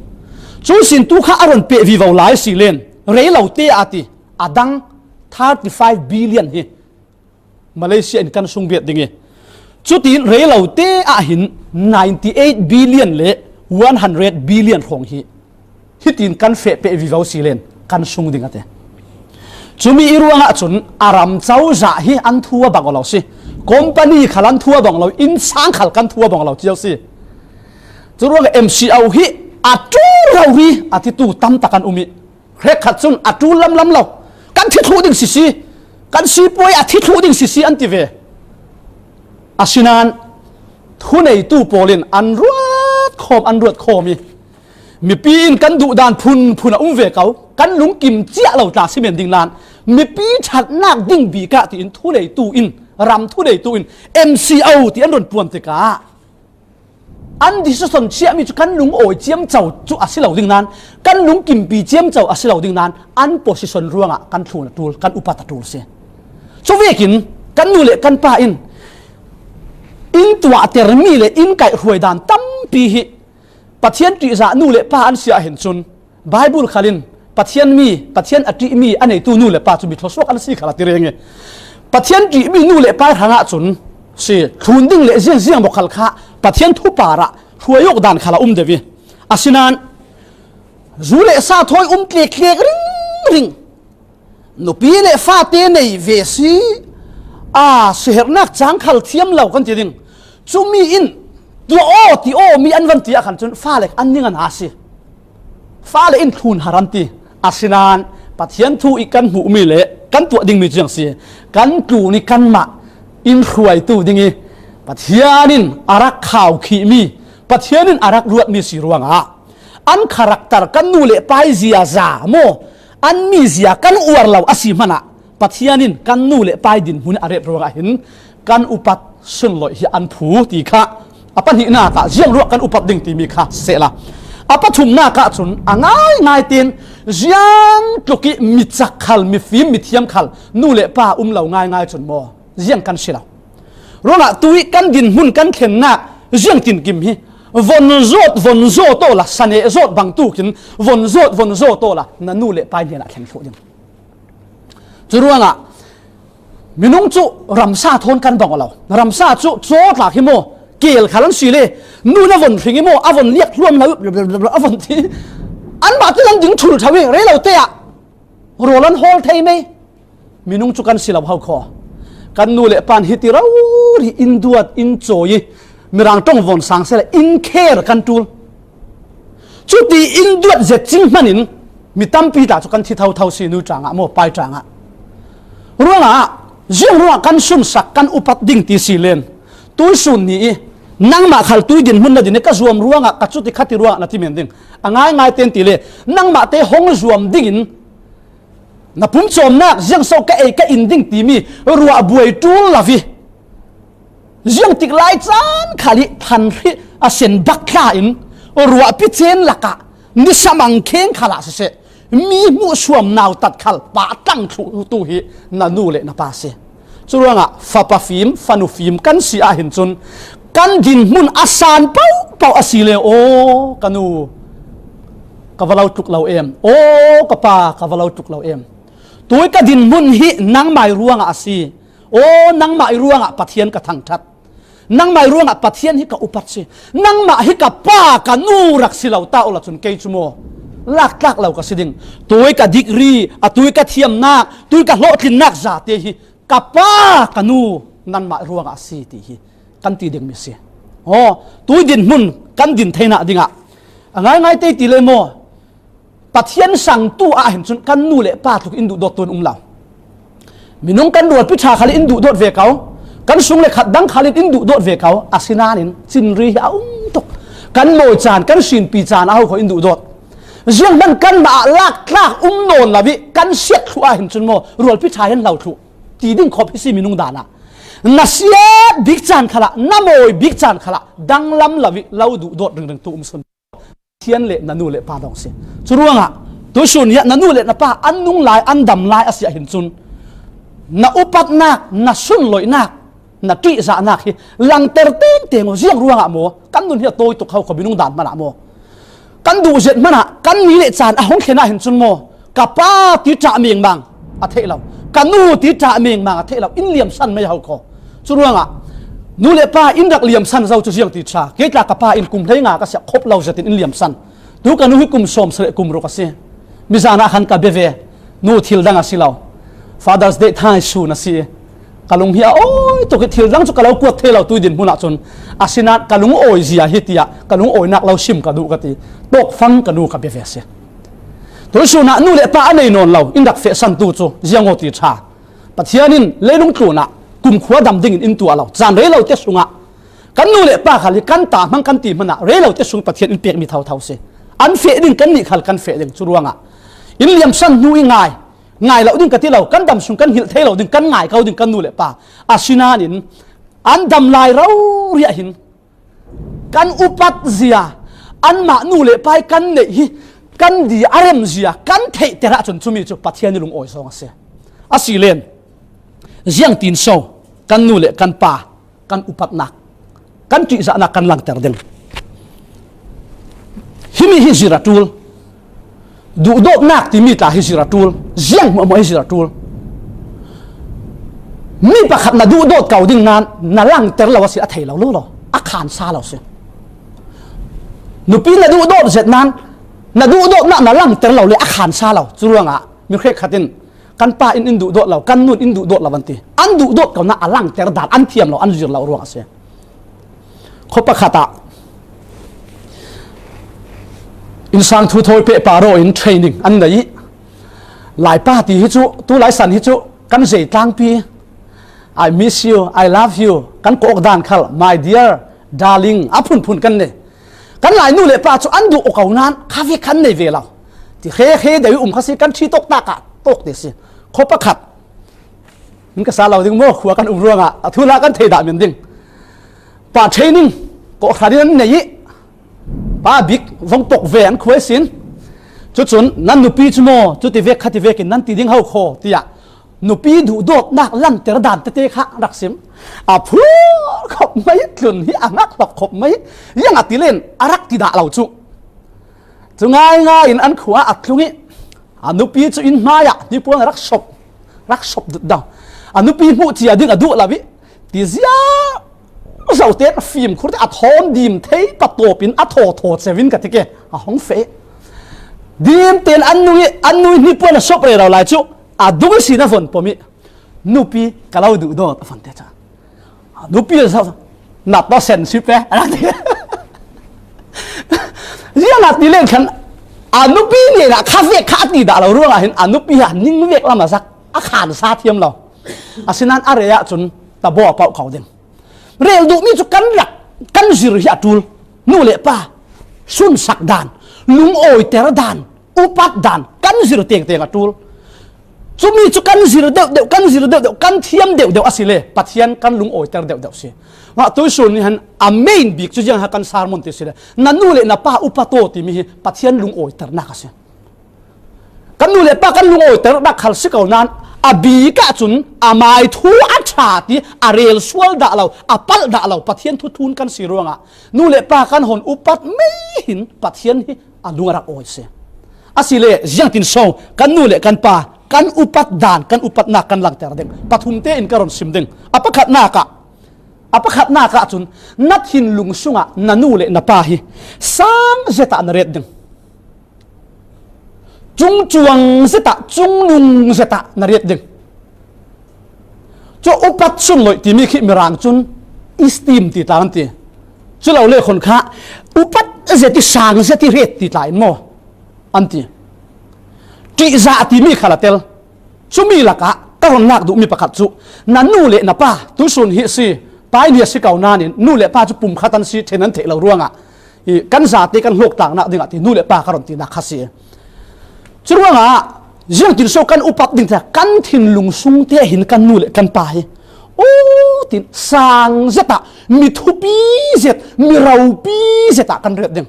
Cu sin tu kha a ron peh vivo lai si len, rei lo te a ti, a dang thirty five billion hi Malaysia in kan sung biat ding ih, cutin rei lo te ah hin ninety eight billion le one hundred billion hrawng hi hitin kan feh peh vivo si len kan sung ding a ti. Cumi ih ruangah cun a ram cozah hi an thu a bang aw lo si. Company khal an thu a bang lo, innsang khal kan thu a bang lo cio si. Curuangah M C O hi a ṭul rori a titu tam tak an um ih, hrekkhat cun a ṭul lamlam lo, kan thi thluh ding sisi, kan sipuai a thi thluh ding sisi an ti ve. Asinain thuneitu pawl in an ruat khawm, an ruat khawm ih, mipi in kan duhdan phunphun a um ve ko, kan lungkim ciah lo tla si men ding nain mipi ṭhatnak ding bik ah tiin thuneitu in, ram thuneitu in M C O ti an run puan tikah An decision chiahmi cu kan lungawi ciamco cu a si lo ding nain, kan lungkimpi ciamco a si lo ding nain, an position ruangah kan thlun a ṭul, kan upat a ṭul si. Cuvekin kan nu le kan pa in in tuahtermi le in kaihhruai dan tampi hi Pathian ṭihzah nu le pa an si ahhin cun, Baibal khal in Pathian mi, Pathian a ṭihmi a neitu nu le pa cu mi thluasuak an si khal a ti reng i, Pathian ṭihmi nu le pa hrangah cun si thlun ding le ziangziang bawkhal kha Pathian thupar ah hruai awk dan khal a um deuh i, asinain zu le sa thawi um tlektlek ringring, nupi le fate nei ve si, a siherhnak cang khal thiam lo kan ti ding. Cumi in tuah aw ti aw mi an van ti ah khan cun fale an ning a na si. Fale in thlun har an ti. Asinain Pathian thu i kan hmuhmi le kan tuah dingmi ciang si. Kan tlun i kanmah in hruaitu ding i Pathian in a rak khau khihmi, Pathian in a rak ruatmi si ruangah an character kan nu le pa i ziaza maw, an mizia kan uar lo a si hmanah Pathian in kan nu le pa i dinhmun a ret ruangah hin kan upat sunlawih hi an phu ti kha a pahnihnak ah ziang ruah kan upat ding timi kha sehla, a pathumnak ah cun a ngaingai tein ziang tluk i mi cak khal, mi fim, mi thiam khal nu le pa um lo ngaingai cun maw, ziang kan si lo. Ruangah tu i kan dinhmun kan thlennak ziang tinkim hi von zawt, von zawt awla, sa neh zawt bangtuk in von zawt, von zawt awla na nu le pa i hnenah thlen thluh ding. Cu ruangah minung cu ramsa thawn kan bang aw lo. Ramsa cu cawtlak hi maw, keel khal an si le, nu na von hring i maw, a von liak hluam lo, a von ti. Anmah te nan ding thul tho i, rei lo te ah rawl an hawl thei mei. Minung cu kan si lo ho khaw. Kan nu le pa in hiti rori in duat, in cawi i, Mirang ṭong von sang sehla in kher kan ṭul. Cuti in duat zet cing hmanin mi tampi tla cu kan thi thotho si, nu ṭangah maw, pai ṭangah. Ruangah, ziang ruangah kan sunsak, kan upat ding ti si len. Tuisun ni i nangmah khal tui dinhmun na din i ka zuam ruangah, ka cuti khati ruangah na ti men ding. A ngaingai tein ti le, nangmah te hong zuam dingin na pumcawmnak ziangso ka ei ka in ding timi ruah buai ṭul lo i, ziangtik lai caan khal i thlan hrih a sen bak tla in ruahpi cen lakah ni samang kheng khalah siseh, mi hmuh suam nautat khal pah tlang thluhtu hi na nu le na pa si. Curuangah fapa fim, fanu fim kan si ahhin cun kan dinhmun a san pohpoh a si le, aw ka nu, ka va lo tluk lo em, aw ka pa, ka va lo tluk lo em. Tui ka dinhmun hi nangmai ruangah a si. Aw, nangmah i ruangah Pathian ka thangṭhat. Nangmah i ruangah Pathian hi ka upat si. Nangmah hi ka pa, ka nu rak si lo ta awla cun kei cu maw, laktlak lo ka si ding. Tui ka degree, a tui ka thiamnak, tui ka hlawhtlinnak zate hi ka pa, ka nu, nanmah i ruangah a si ti hi kan ti dingmi si. Aw, tui dinhmun kan din theinak dingah a ngaingai te ti le maw, Pathian sangtu ahhin cun kan nu le pa tluk in duhdawt tu an um lo. Minung kan rualpi ṭha khal in duhdawt ve ko, kan sung le khat dang khal in duhdawt ve ko, asinain cinri hi a um tuk. Kan mawi caan, kan sinpi caan aho khaw in duhdawt. Zianghman kanmah ah laktlak um nawn lo i kan siat thluh ahhin cun maw, rualpi ṭha hi an hlo thluh ti ding khawp hi si minung dan ah. Na siat bik caan khalah, na mawi bik caan khalah danglam lo i lo duhdawt ringring tu um sun. Pathian le na nu le pa dong si. Curuangah tuisun hi ah na nu le na pa an nung lai, an dam lai a si ahhin cun na upatnak, na sunloihnak, na ṭihzahnak hi langter tengteng aw. Ziang ruangah maw, kan nun hi a tawi tuk ho khaw minung dan hmanah maw, kan duh zet hmanah kan ni le caan a hung thlen ahhin cun maw, ka pa ti ṭah mengmang a theih lo, ka nu ti ṭah mengmang a theih lo, in liamsan mai ho khaw. Curuangah nu le pa in rak liamsan zo cu ziang ti ṭha. Kei tla ka pa in kum hleinga ka siah khop lo zetin in liamsan. Tu ka nu hi kum sawm sarih kum ruk a si. Mizan ah khan ka bia ve. Nu, thil dang a si lo, Father's Day thai sun a si. Ka lung hi a awi tuk i thil dang cu ka lo kuat thei lo tui dinhmun ah cun. Asinain ka lungawi zia hi tiah ka lungawinak lo sim ka duh ka ti. Tawkfang ka nu ka bia ve a si. Tuisun ah nu le pa a nei nawn lo in rak fehsan tu cu ziang aw ti ṭha. Pathian in leilung tlun ah kumkhua dam dingin in tuah lo. Caan rei lo te sungah kan nu le pa khal hi kan ta hmang kan ti hmanah rei lo te sung Pathian in pekmi thotho si. An feh ding, kannih khal kan feh ding. Curuangah in liamsan hnu i ngai, ngai lo ding ka ti lo, kan dam sung kan hilh thei lo ding, kan ngai ko ding kan nu le pa. Asinain an dam lai rori ah hin kan upat zia, anmah nu le pa i kan neih hi kan di a rem zia kan theihter ahcun cumi cu Pathian i lungawi zong a si. A si len, ziangtin so kan nu le kan pa kan upatnak, kan ṭihzahnak kan langter ding. Himi hi zir a ṭul. Duhdawtnak timi tla hi zir a ṭul. Ziang hmuahhmuah hi zir a ṭul. Mi pakhat na duhdawt ko ding nain na langter lo a si, a thei lo, lo, lo. A khansa lo si. Nupi na duhdawt zet nain na duhdawtnak na langter lo le a khansa lo. Cu ruangah mi hrekkhat in kan pa in in duhdawt lo, kan nun in duhdawt lo an ti. An duhdawt ko nain a langter dan an thiam lo, an zir lo ruang a si. Khua pakhat ah innsang thu thawi pehpar aw in training an nei i, Laipa ti hi cu, tu lai san hi cu kan zei tlangpi, "I miss you, I love you," kan kawk dan khal, "My dear, darling," a phunphun kan nei. Kan Lai nu le pa cu an duh aw ko nain kha vek kha an nei ve lo. Ti hre hre deuh i um kha si, kan ṭhi tawk tak ah tawk te si. Khua pakhat, min ka sa lo ding maw, khua kan um ruangah a thu hla kan thei dah men ding. Pa training kawhhran in an nei i, pa bik vong pok ve an khua i sin. Cucun, "Nan nupi cu maw, cu ti vek kha ti vekin nan ti ding ho khaw," tiah nupi duhdawtnak lanter dan tete kha rak sim. A phur khop mai, tlun hi a ngak hlok khop mai. Ziang a ti len a rak ti dah lo cu. Cu ngaingai in an khua a tlung i, a nupi cu inn hmai ah hnipuan a rak sop, rak sop dut dau. A nupi hmuh cia ding a duh lo i, ti ziau zote a fimkhur te a thawn dim thei patawp in a thaw thaw ceu in ka ti ke, a hong feh. Dim tein an nu i, an nu i hnipuan a sop rero lai cu a dung i sin a von pom i, "Nupi, ka lo duhdawt," a von te ca. "Nupi a sa, na pa sen si pe," a rak ti. Ziang a ti len khan a nupi nih kha vek kha a ti dah lo ruangah hin a nupi ha ning vek lam a zak a khansa thiam lo. Asinain a rei ahcun tabaw a pauh ko ding. Rel duhmi cu kan rak, kan zir hi a ṭul. Nu le pa sunsak dan, lungawiter dan, upat dan kan zir tengteng a ṭul. Cumi cu kan zir deuhdeuh, kan zir deuhdeuh, kan thiam deuhdeuh a si le Pathian kan lungawiter deuhdeuh si. Mah tuisun nih han a main bik cu ziang ha kan sermon ti si le, "Na nu le na pa upat aw," timi hi Pathian lungawiternak a si. Kan nu le pa kan lungawiternak khal si ko nain a bik ahcun a mai thu a ṭha ti a rel sual dah lo, a palh dah lo Pathian thu thun kan si ruangah nu le pa kan hon upat mei hin Pathian hi a lung a rak awi si. A si le ziangtin so kan nu le kan pa kan upat dan, kan upatnak kan langter ding. Pathum tein ka ron sim ding. A pakhatnak ah, a pakhatnak ahcun na thinlung sungah na nu le na pa hi sang zet ah na ret ding. Cungcuang zet ah, cungnung zet ah na ret ding. Cu upat sunloih timi khi Mirang cun esteem ti tla an ti. Cu lo le khon kha upat zet i sang zet i ret ti tla in maw an ti. Ṭihzah timi kha la tel. Cumi lakah ka ron lak duhmi pakhat cu na nu le na pa, tusun hi a si, pai ni a si ko nain nu le pa cu pumkhat an si, ṭhen an theih lo ruangah i kan zate kan hlawktlaknak dingah ti nu le pa ka ron tinak kha si. Curuangah ziangtin so kan upat ding te kan thinlung sung te hin kan nu le kan pa hi, u tin sang zet ah, mi thupi zet, mi ropi zet ah kan ret ding.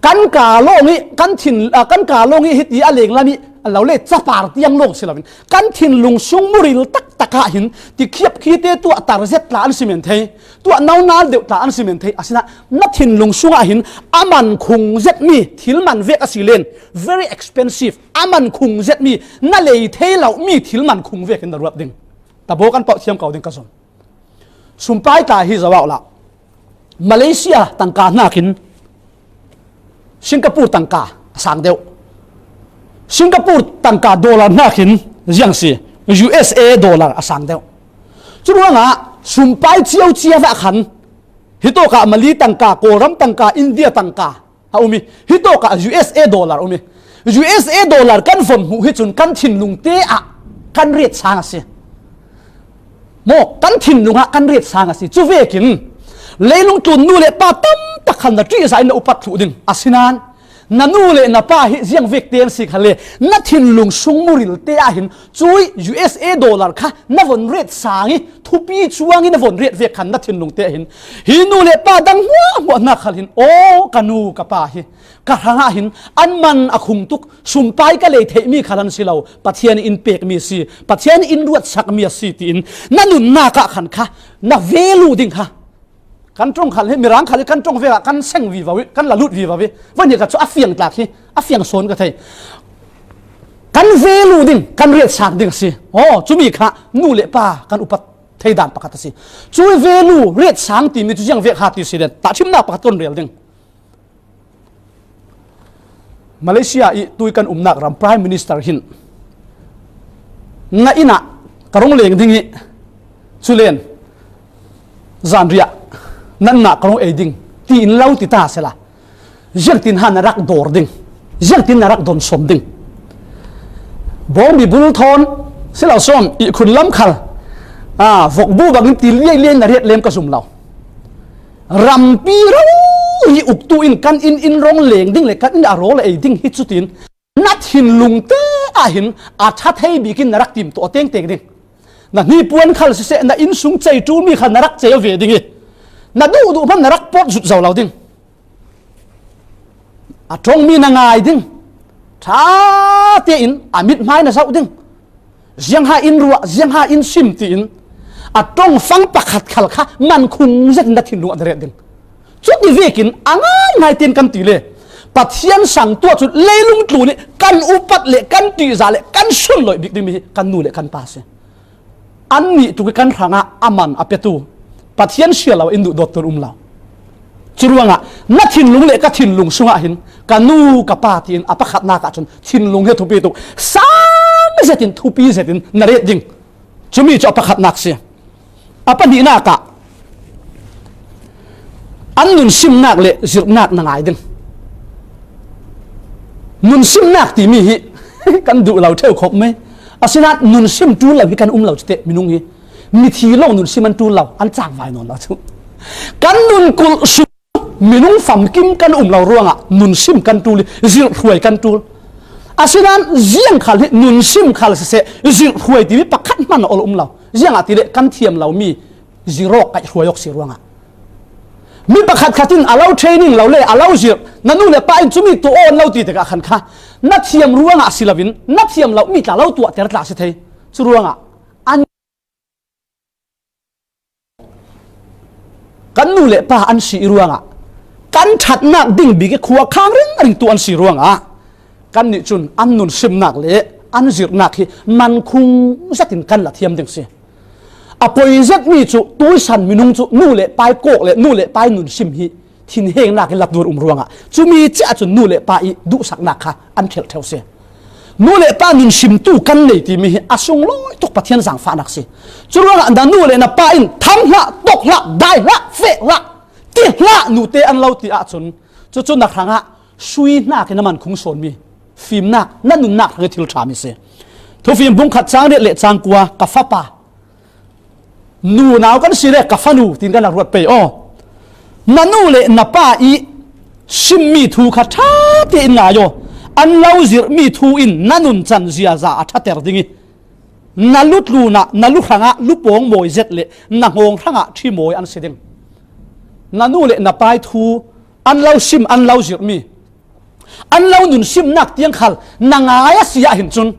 Kan ka lawng i kan thin, ah, kan ka lawng i hiti a lenglam i lo le capar tiang lawng si loin kan thinlung sung muril taktak ah hin tikhiap khi te tuah tar zet tla an si men thei, tuah nonal deuh tla an si men thei. Asinain na thinlung sungah hin a man khung zetmi thil man vek a si len, very expensive, a man khung zetmi na lei thei lo mi thil man khung vekin na ruat ding. Tabaw kan pauh thiam ko ding ka zon. Sumpai tla hi zoh awla Malaysia tangka hnakin Singapore tangka a sang deuh. Singapore tangka dollar hnakin ziang si, U S A dollar a sang deuh. Curuangah sumpai cio cia vah khan hitawkah Mali tangka, Kawlram tangka, India tangka a um i, hitawkah U S A dollar um i, U S A dollar kan von hmuh hi cun kan thinlung te ah kan ret sang a si. Maw, kan thinlung ah kan ret sang a si. Cuvekin leilung tlun nu le pa tam tak khan na ṭihzah in na upat thluh ding. Asinain Na nu le na pa hi ziang vek te an si kha le, na thinlung sung muril te ah hin cui U S A dollar kha na von ret sang i, thupi chuang i na von ret vek khan na thinlung te ah hin, hi nu le pa dang hmuahhmuah na khal hin, aw, ka nu ka pa hi ka hrangah hin an man a khung tuk, sumpai ka lei theih mi khal an si lo, Pathian in pek mi si, Pathian in ruatsak mi a si tiin na nunnak ah khan kha na value ding kha. Kan ṭong khal hi, Mirang khal hi kan ṭong vek ah kan seng vivo i, kan la lut vivo i, van hi ka chu a fiang tlak hi, a fiang sawn ka thei. Kan value ding, kan ret sang ding a si. Aw, cumi kha nu le pa kan upat thei dan pakhat a si. Cui value ret sang timi cu ziang vek ha ti si len, tahṭhimnak pakhat kan rel ding. Malaysia i tui kan umnak ram Prime Minister hin na inn ah ka rung leng ding i, cu len zanriah na inn ah ka rung ei ding tiin lo ti ta sela, ziangtin ha na rak dawr ding, ziangtin na rak donsom ding. Bawngbi bul thawn si lo sawm i khun lam khal, a, vokbu bangin ti liailiai na riat lem ka zum lo. Rampi ro hi uktu in kan inn in rung leng ding le kan inn a rawl a ei ding hi cutin na thinlung te ah hin a ṭha thei bikin na rak tim tuah tengteng ding. Na hnipuan khal siseh, na inn sung cei ṭul mi khal na rak cei aw ve ding i, na duhduh hman na rak pawt zut zo lo ding. A ṭong mi na ngai ding, ṭha tein a mithmai na zoh ding. Ziangha in ruah, ziangha in sim tiin a ṭongfang pakhat khal kha man khung zetin na thinlung ah na ret ding. Cuti vekin a ngaingai tein kan ti le, Pathian sang tuah cun leilung tlun i kan upat le kan ṭihzah le kan sunloih bik dingmi hi kan nu le kan pa a si. Annih tuk i kan hrangah a man a petu Pathian sia lo in duhdawttu an um lo. Curuangah na thinlung le ka thinlung sungah hin ka nu ka pa tiin a pakhatnak ah cun thinlung hi a thupi tuk, sang zetin thupi zetin na ret ding. Cumi cu a pakhatnak si. A pahnihnak ah an nunsimnak le zirhnak na ngai ding. Nunsimnak timi hi kan duh lo ṭheu khawp mai. Asinain nunsim ṭul lo hi kan um lo cu teh, minung hi mithi lawng nunsim an ṭul lo, an cangvai nawn lo cu. Kan nun kulh sung minung famkim kan um lo ruangah nunsim kan ṭul i zirhhruai kan ṭul. Asinain ziang khal hi nunsim khal siseh, zirhhruai timi pakhat hman a ol um lo. Ziangahtile kan thiam lomi zirh awk, kaihhruai awk si ruangah mi pakhat khat in a lo training lo le a lo zirh, na nu le pa in cumi tuah aw an lo ti tikah khan kha na thiam ruangah si loin na thiam lo mi tla lo tuahter tla si thei. Cu ruangah an kan nu le pa an si i ruangah kan ṭhatnak ding bik i khua khang ringringtu an si ruangah kannih cun an nunsimnak le an zirhnak hi man khung zetin kan la thiam ding si. A poi zetmi cu tuisan minung cu nu le pa i kawk le nu le pa i nunsim hi thinhengnak i lat duh um ruangah cumi cia cun nu le pa i duhsaknak kha an ṭhelh ṭheu si. Nu le pa nunsimtu kan nei timi hi a sunglawi tuk Pathian zaangfahnak si. Curuangah na nu le na pa in tham hlah, tok hlah, dai hlah, feh hlah, ti hlah, nute an lo ti ahcun cucu na hrangah sui hnakin a man khung sawnmi fimnak, na nunnak hrang i thil ṭhami si. Thufim bung khat cang riat le cang kua, ka fapa, nunau kan si le ka fanu tin kan rak ruat pei aw. Na nu le na pa i simmi thu kha ṭha tein ngai aw. An lo zirhmi thu in na nuncan ziaza a ṭhater ding i, na lu tlunah, na lu hrangah lu pawng mawi zet le na hngawng hrangah ṭhi mawi an si ding. Na nu le na pa i thu an lo sim, an lo zirhmi, an lo nunsimnak tiang khal na ngai a si ahhin cun,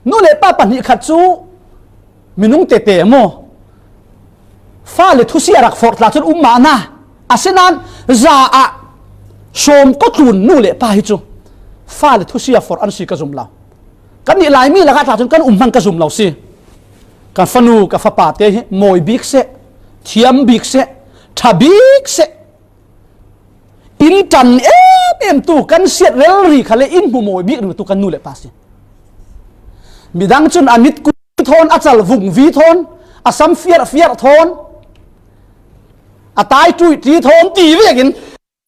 nu le pa pahnih khat cu minung tete maw, fale thusia rak forh tla cun um mah na, asinain za ah sawm kua tlun nu le pa hi cu fale thusia forh an si ka zum lo. Kannih Laimi lakah tla cun kan um hman ka zum lo si. Ka fanu, ka fapa te hi mawi bik seh, thiam bik seh, ṭha bik seh, in ṭan em em tu, kan siat relri khal le in hmu mawi bik ringtu kan nu le pa si. Midang cun a mit kul thawn, a cal vungvi thawn, a sam fiarh fiarh thawn, a tai ṭuih ṭi thawn ti vekin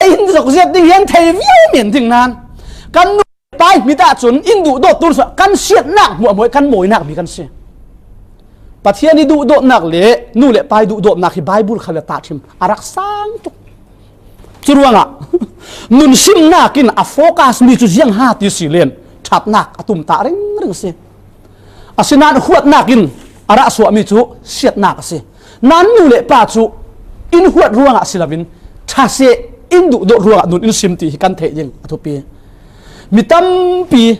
in zok ziat ding hian thei viau men ding nan kan nu le pa i mit ahcun in duhdawt tu in kan siatnak hmuahhmuah kan mawinak mi kan si. Pathian i duhdawtnak le nu le pa i duhdawtnak hi Baibal khal le tahṭhim a rak sang tuk. Curuangah Nun simnak in a focus mi cu ziang ha ti si len, ṭhatnak a tumtah ringring a si. Asinain huatnak in a rah suahmi cu siatnak a si. Nan nu le pa cu in huat ruangah si loin ṭha seh, in duhdawt ruangah nun in sim ti hi kan theih ding a thupi. Mi tampi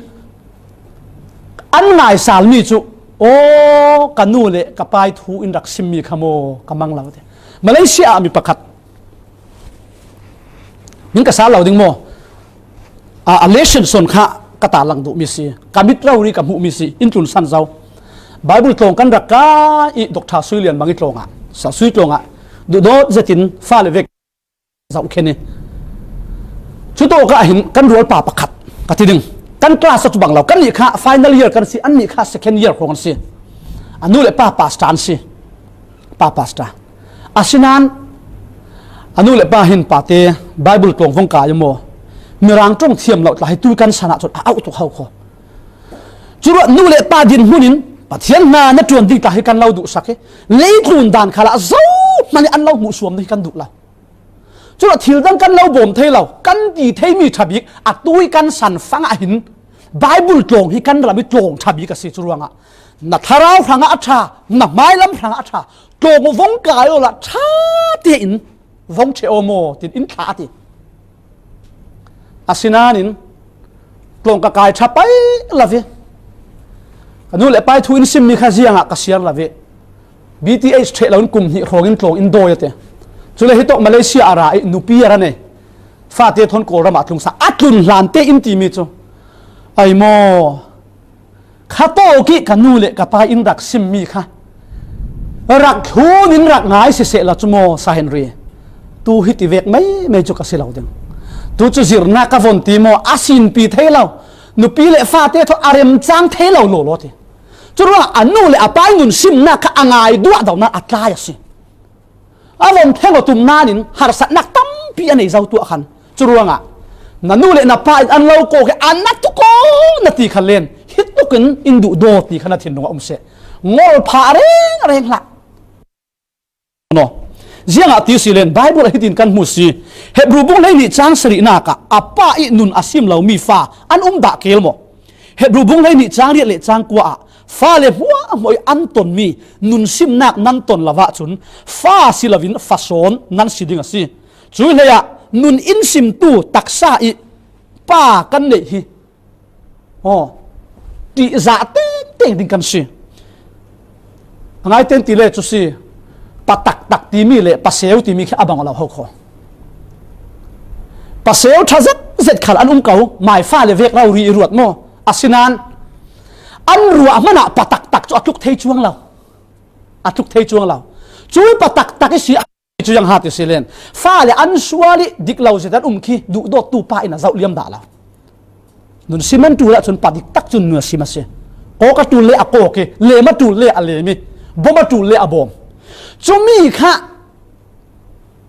an ngaisalmi cu, "Aw, ka nu le ka pai thu in rak simmi kha maw ka mang lo," ti. Malaysia ah mi pakhat, min ka sal lo ding maw? A, a lesson sawn kha ka tarlang duhmi si, ka mit rori ka hmuhmi si, in tlunsan zo. Bible tlawng kan rak kai i Doctor Sui Lian Mang i tlawngah, Sa Sui tlawngah duhdawt zetin fale vek zoh khen i. Cutawkah hin kan rualpa pakhat ka ti ding. Kan class a cu bang lo, kan nih kha final year kan si, an nih kha second year kho kan si. A nu le pa pastor an si. Pa pastor. Asinain a nu le pa hin, "Pate, Bible tlawng vong kai maw? Mirang ṭong thiam lo tla hi tu kan san ah cun a auh tuk ho kho. Curuah nu le pa dinhmun in Pathian hna na ṭuan ding tla hi kan lo duhsak i, leitlun dan khalah zohhmanh i an lo hmuh suam hi kan duh lo. Curuah thil dang kan lo bawm thei lo, kan ti theimi ṭha bik a tui kan san fang ah hin Bible tlawng hi kan ram i tlawng ṭha bik a si. Curuangah na thlarau hrangah a ṭha, na hmailam hrangah a ṭha, tlawng vong kai awla ṭha tein vong ṭheh aw maw?" tin in thlah a ti. Asinain tlawng ka kai ṭha pai lo ve. Ka nu le pai thu in simmi kha ziangah ka siar lo ve. B T H ṭheh loin kum hnih hrawngin tlawng in dawi a ti. Cule hitawk Malaysia a ra i nupi a ra nei. Fate thawn Kawlram ah tlungsa a tlun hlan te in timi cu, "Ai maw, khatawk i ka nu le ka pa in rak simmi kha rak thlun in rak ngai siseh la cu maw, Sa Henry, tu hi ti vek meimei cu ka si lo ding. Tu cu zirnak ka von ti maw, a sinpi thei lo, nupi le fate thawn a remcang thei lo lawlaw," ti. Curuangah a nu le a pai nun simnak kha a ngai duah donak a tlai a si. A von thleng aw tum nain harsatnak tampi a nei zo tuah khan. Curuangah na nu le na pa in an lo kawk i, "An na tuk aw," na ti kha len, hi tukin in duhdawt ti kha na thinlung a um seh. Ngol pha a reng a reng hlah. No. Ziangah ti si len, Bible ah hitin kan hmu si. Hebru bung hleihnih cang sarihnak ah a pa i nun a sim lomi fa an um dah kel maw? Hebru bung hleihnih cang riat le cang kua ah fale hmuahhmuah i an tonmi nun simnak nan ton lo ahcun fa si loin fa sawn nan si ding a si. Cu hlei ah nun in simtu taksa i pa kan neih hi. Aw, ṭihzah tengteng ding kan si. A ngaiten ti le cu si, pataktak timi le paseu timi khi a bang lo ho kho. Paseu ṭha zetzet khal an um ko, mai fa le vek rori i ruat maw? Asinain an ruah hmanah pataktak cu a tluk thei cuang lo. A tluk thei cuang lo. Cu pataktak i si cu ziang ha ti si len, fale an sual i dik lo zet an um khi duhdawttu pa in a zoh liam dah lo. Nun sim an ṭul ahcun pa dik tak cun nun a sim a si. Kawk a ṭul le a kawk i, lem a ṭul le a lem i, bawm a ṭul le a bawm. Cumi kha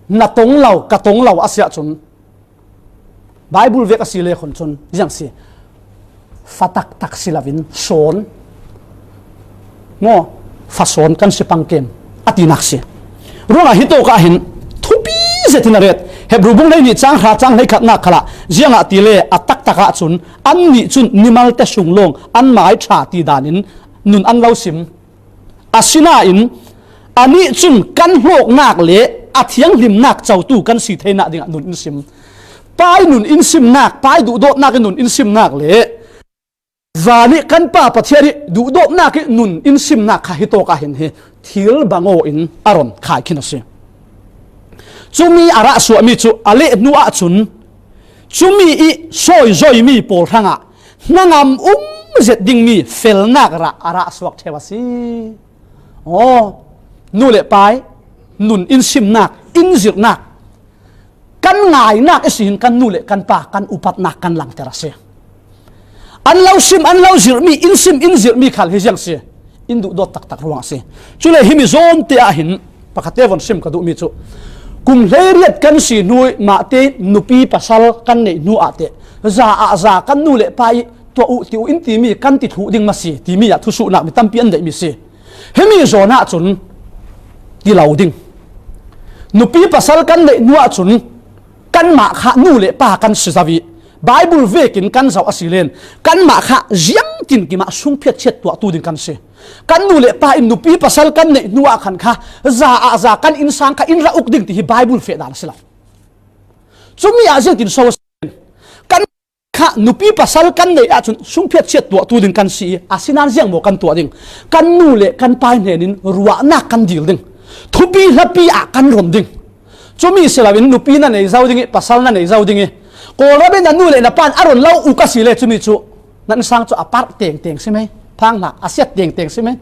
na tong lo, ka tong lo a si ahcun, Bible vek a si le khun cun ziang si, fa taktak si loin sawn maw, fa sawn kan si pang kem a tinak si. Ruangah hitawk ah hin thupi zetin a ret. Hebru bung hleihnih cang hra cang hleikhatnak khalah ziangah ti le a taktak ahcun annih cun nimalte sung lawng an mai ṭha ti danin nun an lo sim. Asinain anih cun kan hlawknak le a thianghlimnak cotu kan si theinak dingah nun in sim. Pai nun in simnak, pai duhdawtnak i nun in simnak le van i kan Pa Pathian i duhdawtnak i nun in simnak kha hitawk ah hin hi thil bangaw in a ron khai khin a si. Cumi a rah suahmi cu a leh hnu ahcun cumi i sawizoimi pawl hrangah hnangam um zet dingmi felnak rah a rah suak ṭheu a si. Aw, nu le pai, nun in simnak, in zirhnak, kan ngainak ihsin kan nu le kan pa kan upatnak kan langter a si. An lo sim, an lo zirhmi, in sim, in zirhmi khal hi ziang si. In duhdawt taktak ruang a si. Cule himi zawn te ah hin pakhat te von sim ka duhmi cu, kum hleiriat kan si hnu i mahte nupi pasal kan neih hnu ah teh, za ah za kan nu le pa i tuah uh ti uh in timi kan ti thluh ding ma si timi ah thusuhnak mi tampi an neihmi si. Himi zawn ahcun ti lo ding. Nupi pasal kan neih hnu ahcun Kanmah kha nu le pa kan si zo i Bible vekin kan zoh a si len, kanmah kha ziangtin kimah sungphiat chiat tuahtu ding kan si. Kan nu le pa in nupi pasal kan neih hnuah khan kha za ah za kan innsang kha in ra uk ding ti hi Bible feh dan a si lo. Cumi ah ziangtin so a si len, kan kha nupi pasal kan neih ahcun sungphiat chiat tuahtu ding kan si i, asinain ziang maw kan tuah ding? Kan nu le kan pa hnenin ruahnak kan dil ding, thupi hlapi ah kan ron ding. Cumi si loin nupi na nei zo ding i, pasal na nei zo ding i, Kawlram in na nu le na pa in a ron lo uk a si le, cumi cu nan sang cu a parh tengteng si mai, phang hlah a siat tengteng si mai.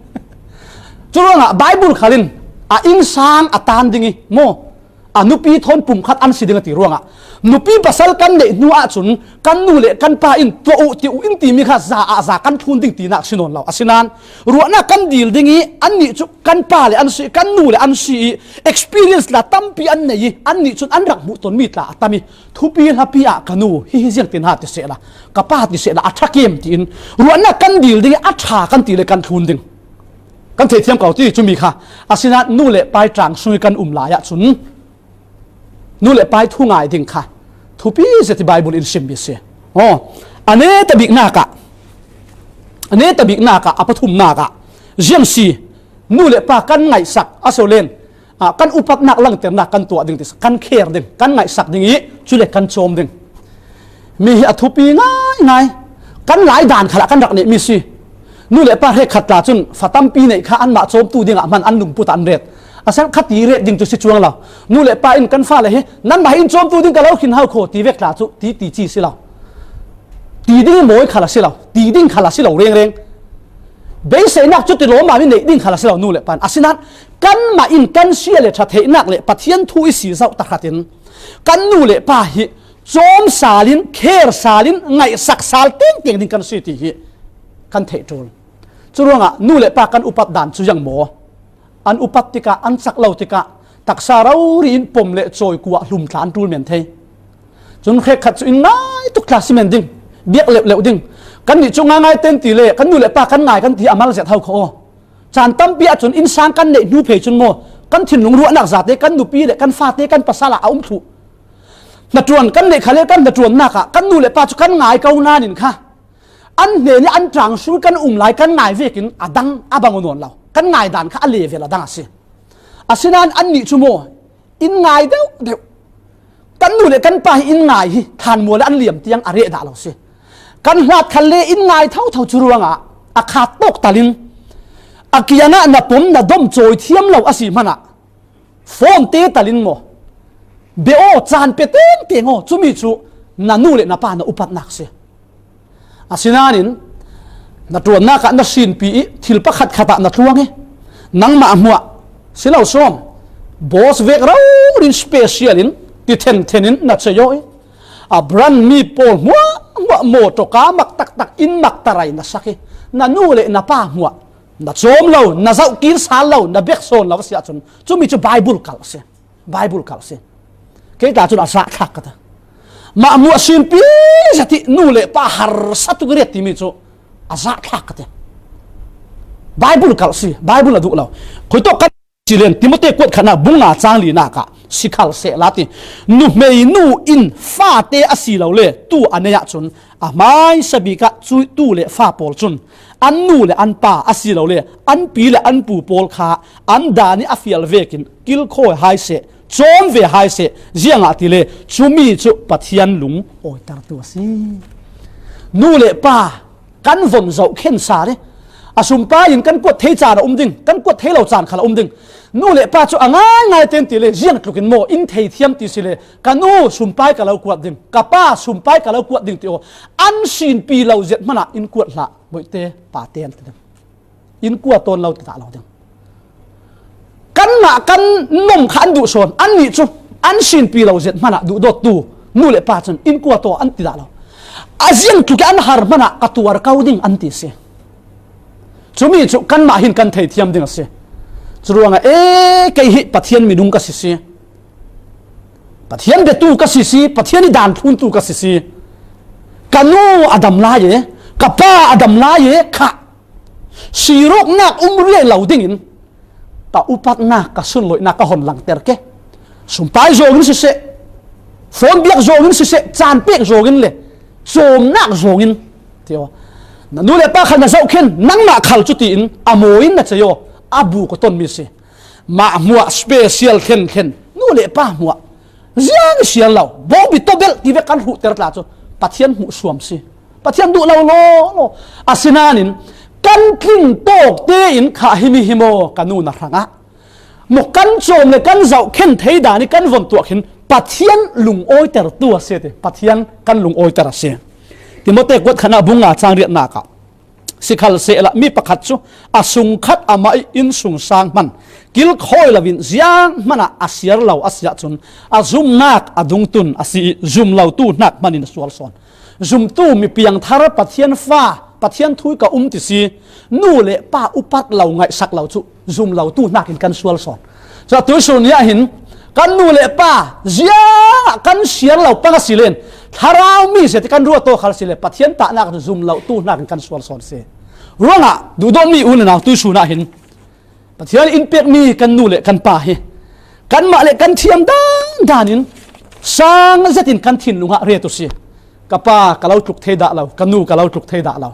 Curuangah Bible khal in a innsang a tan ding i maw, a nupi thawn pumkhat an si ding a ti ruangah, nupi pasal kan neih hnu ahcun kan nu le kan pa in tuah uh, ti uh in timi kha za ah za kan thlun ding tinak si nawn lo. Asinain ruahnak kan dil ding i, annih cu kan pa le an si, kan nu le an si i, experience tla tampi an nei i, annih cun an rak hmuh tawnmi tla a tam i, thupi hlapi ah ka nu hi hi ziangtin ha ti sehla, ka pa ti sehla a ṭha kem tiin ruahnak kan dil ding i, a ṭha kan ti le kan thlun ding. Kan theithiam ko ti cumi kha. Asinain nu le pa i ṭang sung i kan um lai ahcun nu le pa i thu ngai ding kha thupi zet i Bible in simmi a si. Aw, a neta biknak ah, a neta biknak ah, a pathumnak ah ziang si, nu le pa kan ngaihsak a si len, ah, kan upatnak langternak kan tuah ding ti si, kan kher ding, kan ngaihsak ding i, cule kan cawm ding. Mi hi a thupi ngaingai. Kan lai dan khalah kan rak neihmi si. Nu le pa hrekkhat tla cun fa tampi neih kha anmah cawmtu dingah hman an lungput ah an ret. A sang kha ti ret ding cu si cuang lo. Nu le pa in kan fale hi, nanmah hi in cawmtu ding ka lo khin hau kho ti vek tla cu ti, ti ci si lo. Ti ding i mawi khal a si lo. Ti ding khal a si lo rengreng. Beiseinak cu ti lawmam i neih ding khal a si lo nu le pa in. Asinain kanmah in kan sia le ṭha theihnak le Pathian thu i si zoh takhat in kan nu le pa hi cawm sal in, kher sal in, ngaihsak sal tengteng ding kan si ti hi kan theih ṭul. Curuangah nu le pa kan upat dan cu ziang maw? An upat tikah, an cak lo tikah taksa rori in pom le cawi kuah hlum tla an ṭul men thei. Cun hrekkhat cu in ngai tuk tla si men ding, biak leuhleuh ding. Kannih cu ngaingai ten ti le kan nu le pa kan ngai kan ti a mal zet hau kho aw. Caan tampi ahcun innsang kan neih hnu phei cun maw, kan thinlung ruahnak zate kan nupi le kan fate kan pasal ah a um thluh. Hnaṭuan kan neih khal le kan hnaṭuannak ah kan nu le pa cu kan ngai ko nain kha an hnen i an ṭang sung kan um lai kan ngai vekin a dang a bang aw nawn lo. Kan ngai dan kha a level a dang a si. Asinain annih cu maw, in ngai deuh deuh. Kan nu le kan pa hi in ngai hi thlanmual an liam tiang a reh dah lo si. Kan hlat khal le in ngai thotho cu ruangah a khat tawk talin a kiangah na pom na dom cawi thiam lo a si hmanah phone te talin maw, be aw, caan pe tengteng aw, cumi cu na nu le na pa na upatnak si. Asinain na ṭuannak ah na sinpi i thil pakhat khat ah na tluang i nangmah hmuah si lo sawm, boss vek rori in special in ti thenthen in na cei aw i a brand mi pawl hmuahhmuah mawṭawka mak taktak in mak tarai na sak i na nu le na pa hmuah na cawm lo, na zohkir sal lo, na bek sawn lo a si ahcun cumi cu Bible kalh a si. Bible kalh a si. Kei tla cun a zahthlak ka ti. Mah hmuah sinpi zat i nu le pa harsa tuk riat timi cu a zahthlak ka ti. Bible kalh a si. Bible a duh lo. Khuitawk kan ci len Timote kuat khatnak bung nga cang linak ah si khal sehla ti. Nuhmei nu in fate a si lo le tu a nei ahcun a hmaisa bik ah cu tu le fa pawl cun an nu le an pa a si lo le an pi le an pu pawl kha an dan i a fial vekin kilkhawi hai seh, cawm ve hai seh, ziangahtile cumi cu Pathian lung awitertu a si. Nu le pa kan von zoh khen sa le a sumpai in kan kuat thei caan a um ding, kan kuat thei lo caan khal a um ding. Nu le pa cu a ngaingai ten ti le ziangtluk in maw in thei thiam ti si le ka nu sumpai ka lo kuat ding, ka pa sumpai ka lo kuat ding ti aw an sinpi lo zet hmanah in kuat hlah, bawihte pate an ti ding. In kuat tawn lo ti dah lo ding. Kanmah kan nom kha an duh sawn, annih cu an sinpi lo zet hmanah duhdawttu nu le pa cun in kuat aw an ti dah lo. A ziangtluk i an har hmanah ka tuar ko ding an ti si. Cumi cu kanmah hin kan thei thiam ding a si. Curuangah e, kei hi Pathian minung ka si si. Pathian biatu ka si si, Pathian i dan thluntu ka si si. Ka nu a dam lai e, ka pa a dam lai e, kha sirawknak um rih lo dingin ka upatnak, ka sunloihnak ka hon langter ke. Sumpai zawng in siseh, Phone biak zawngin siseh, caan pek zawngin le cawmnak zawngin, ti aw. Na nu le pa khal na zohkhen, nangmah khal cutiin a mawi in na cei aw, a buk a tonmi si. Mah hmuah special thlenthlen, nu le pa hmuah ziang i siar lo, bawngbi tawbelh tivek kan hruhter tla cu Pathian hmuh suam si. Pathian duh lo law law. Asinain kan tling tawk tein kha himi hi maw ka nu na hrangah maw kan cawm le kan zohkhen thei dan i kan von tuah khin Pathian lungawitertu a si ti, Pathian kan lungawiter a si. Timote kuat khatna bung nga cang riatnak ah, sikhalsehla mi pakhat cu a sungkhat amah ih inn sung sang hman kilkhawi loin ziang hmanah a siar lo a si ahcun a zumnak a dungtun a si ih zum lotu hnak hmanin a sual sawn. Zumtu mi piangthar Pathian fa, Pathian thu ih ka um ti si, nu le pa upat lo ngaihsak lo cu zum lotu hnakin kan sual sawn. Cun tuihsun ni ah hin kan nu le pa ziangah kan siar lo pang a si len, thlarau mi zet ih kan ruat aw khal si le Pathian tahnak cu zum lotu hnakin kan sual sawn si. Ruangah duhdawtmi u le nau, tuihsun ah hin Pathian in pekmi kan nu le kan pa hi kanmah le kan thiam dandan in sang zetin kan thinlung ah ret uh si. Ka pa ka lo tluk thei dah lo, ka nu ka lo tluk thei dah lo.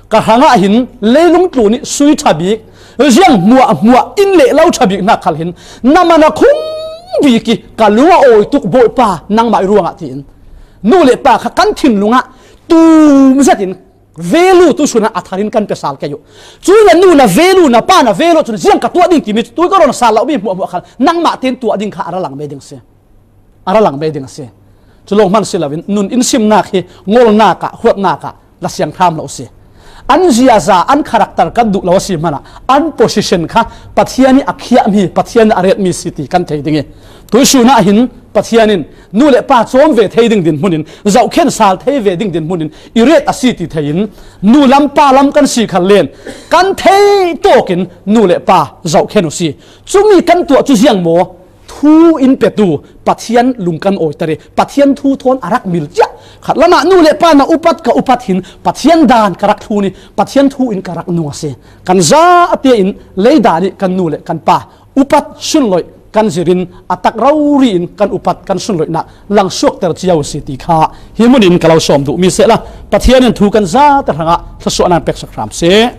Ka hrangah hin leilung tlun ih sui ṭha bik, ziang hmuahhmuah in leh lo ṭha bik hnak khal hin na man a khung bik ih ka lung a awi tuk Bawipa, nangmah ih ruangah tiin nu le pa kha kan thinlung ah tum zetin velu tuihsun ah a tharin kan pe sal kei uh. Cuih na nu na velu, na pa na velu cun ziang ka tuah ding timi cu tui ka rawn sal lomi hmuahhmuah khal nangmah tein tuah ding kha a ra lang ve ding si. A ra lang ve ding a si. Cu lawng hman si loin nun in simnak hi ngolnak ah, huatnak ah la siangthlam lo si. An ziaza, an character kan duh lo a si hmanah an position kha Pathian ih a khiahmi, Pathian ih a retmi si ti kan thei ding ih, tuihsun ah hin Pathian in nu le pa cawm ve thei ding dinhmun in, zohkhen sal thei ve ding dinhmun in i ret a si ti thei in, nu lam pa lam kan si khal len kan thei tawk in nu le pa zohkhen uh si. Cumi kan tuah cu ziang maw? Thu in petu Pathian lung kan awiter ih Pathian thu thawn a rak mil ciah. Khat lamah nu le pa na upat ka upat hin Pathian dan ka rak thlun ih Pathian thu in ka rak nung a si. Kan za a tia in leidan ih kan nu le kan pa upat sunloih kan zir in a tak rori in kan upat kan sunloihnak langsuakter cio a si ti kha hi hmun in ka lo sawm duhmi sehla Pathian in thu kan zate hrangah thluasuahnak peksak hram seh.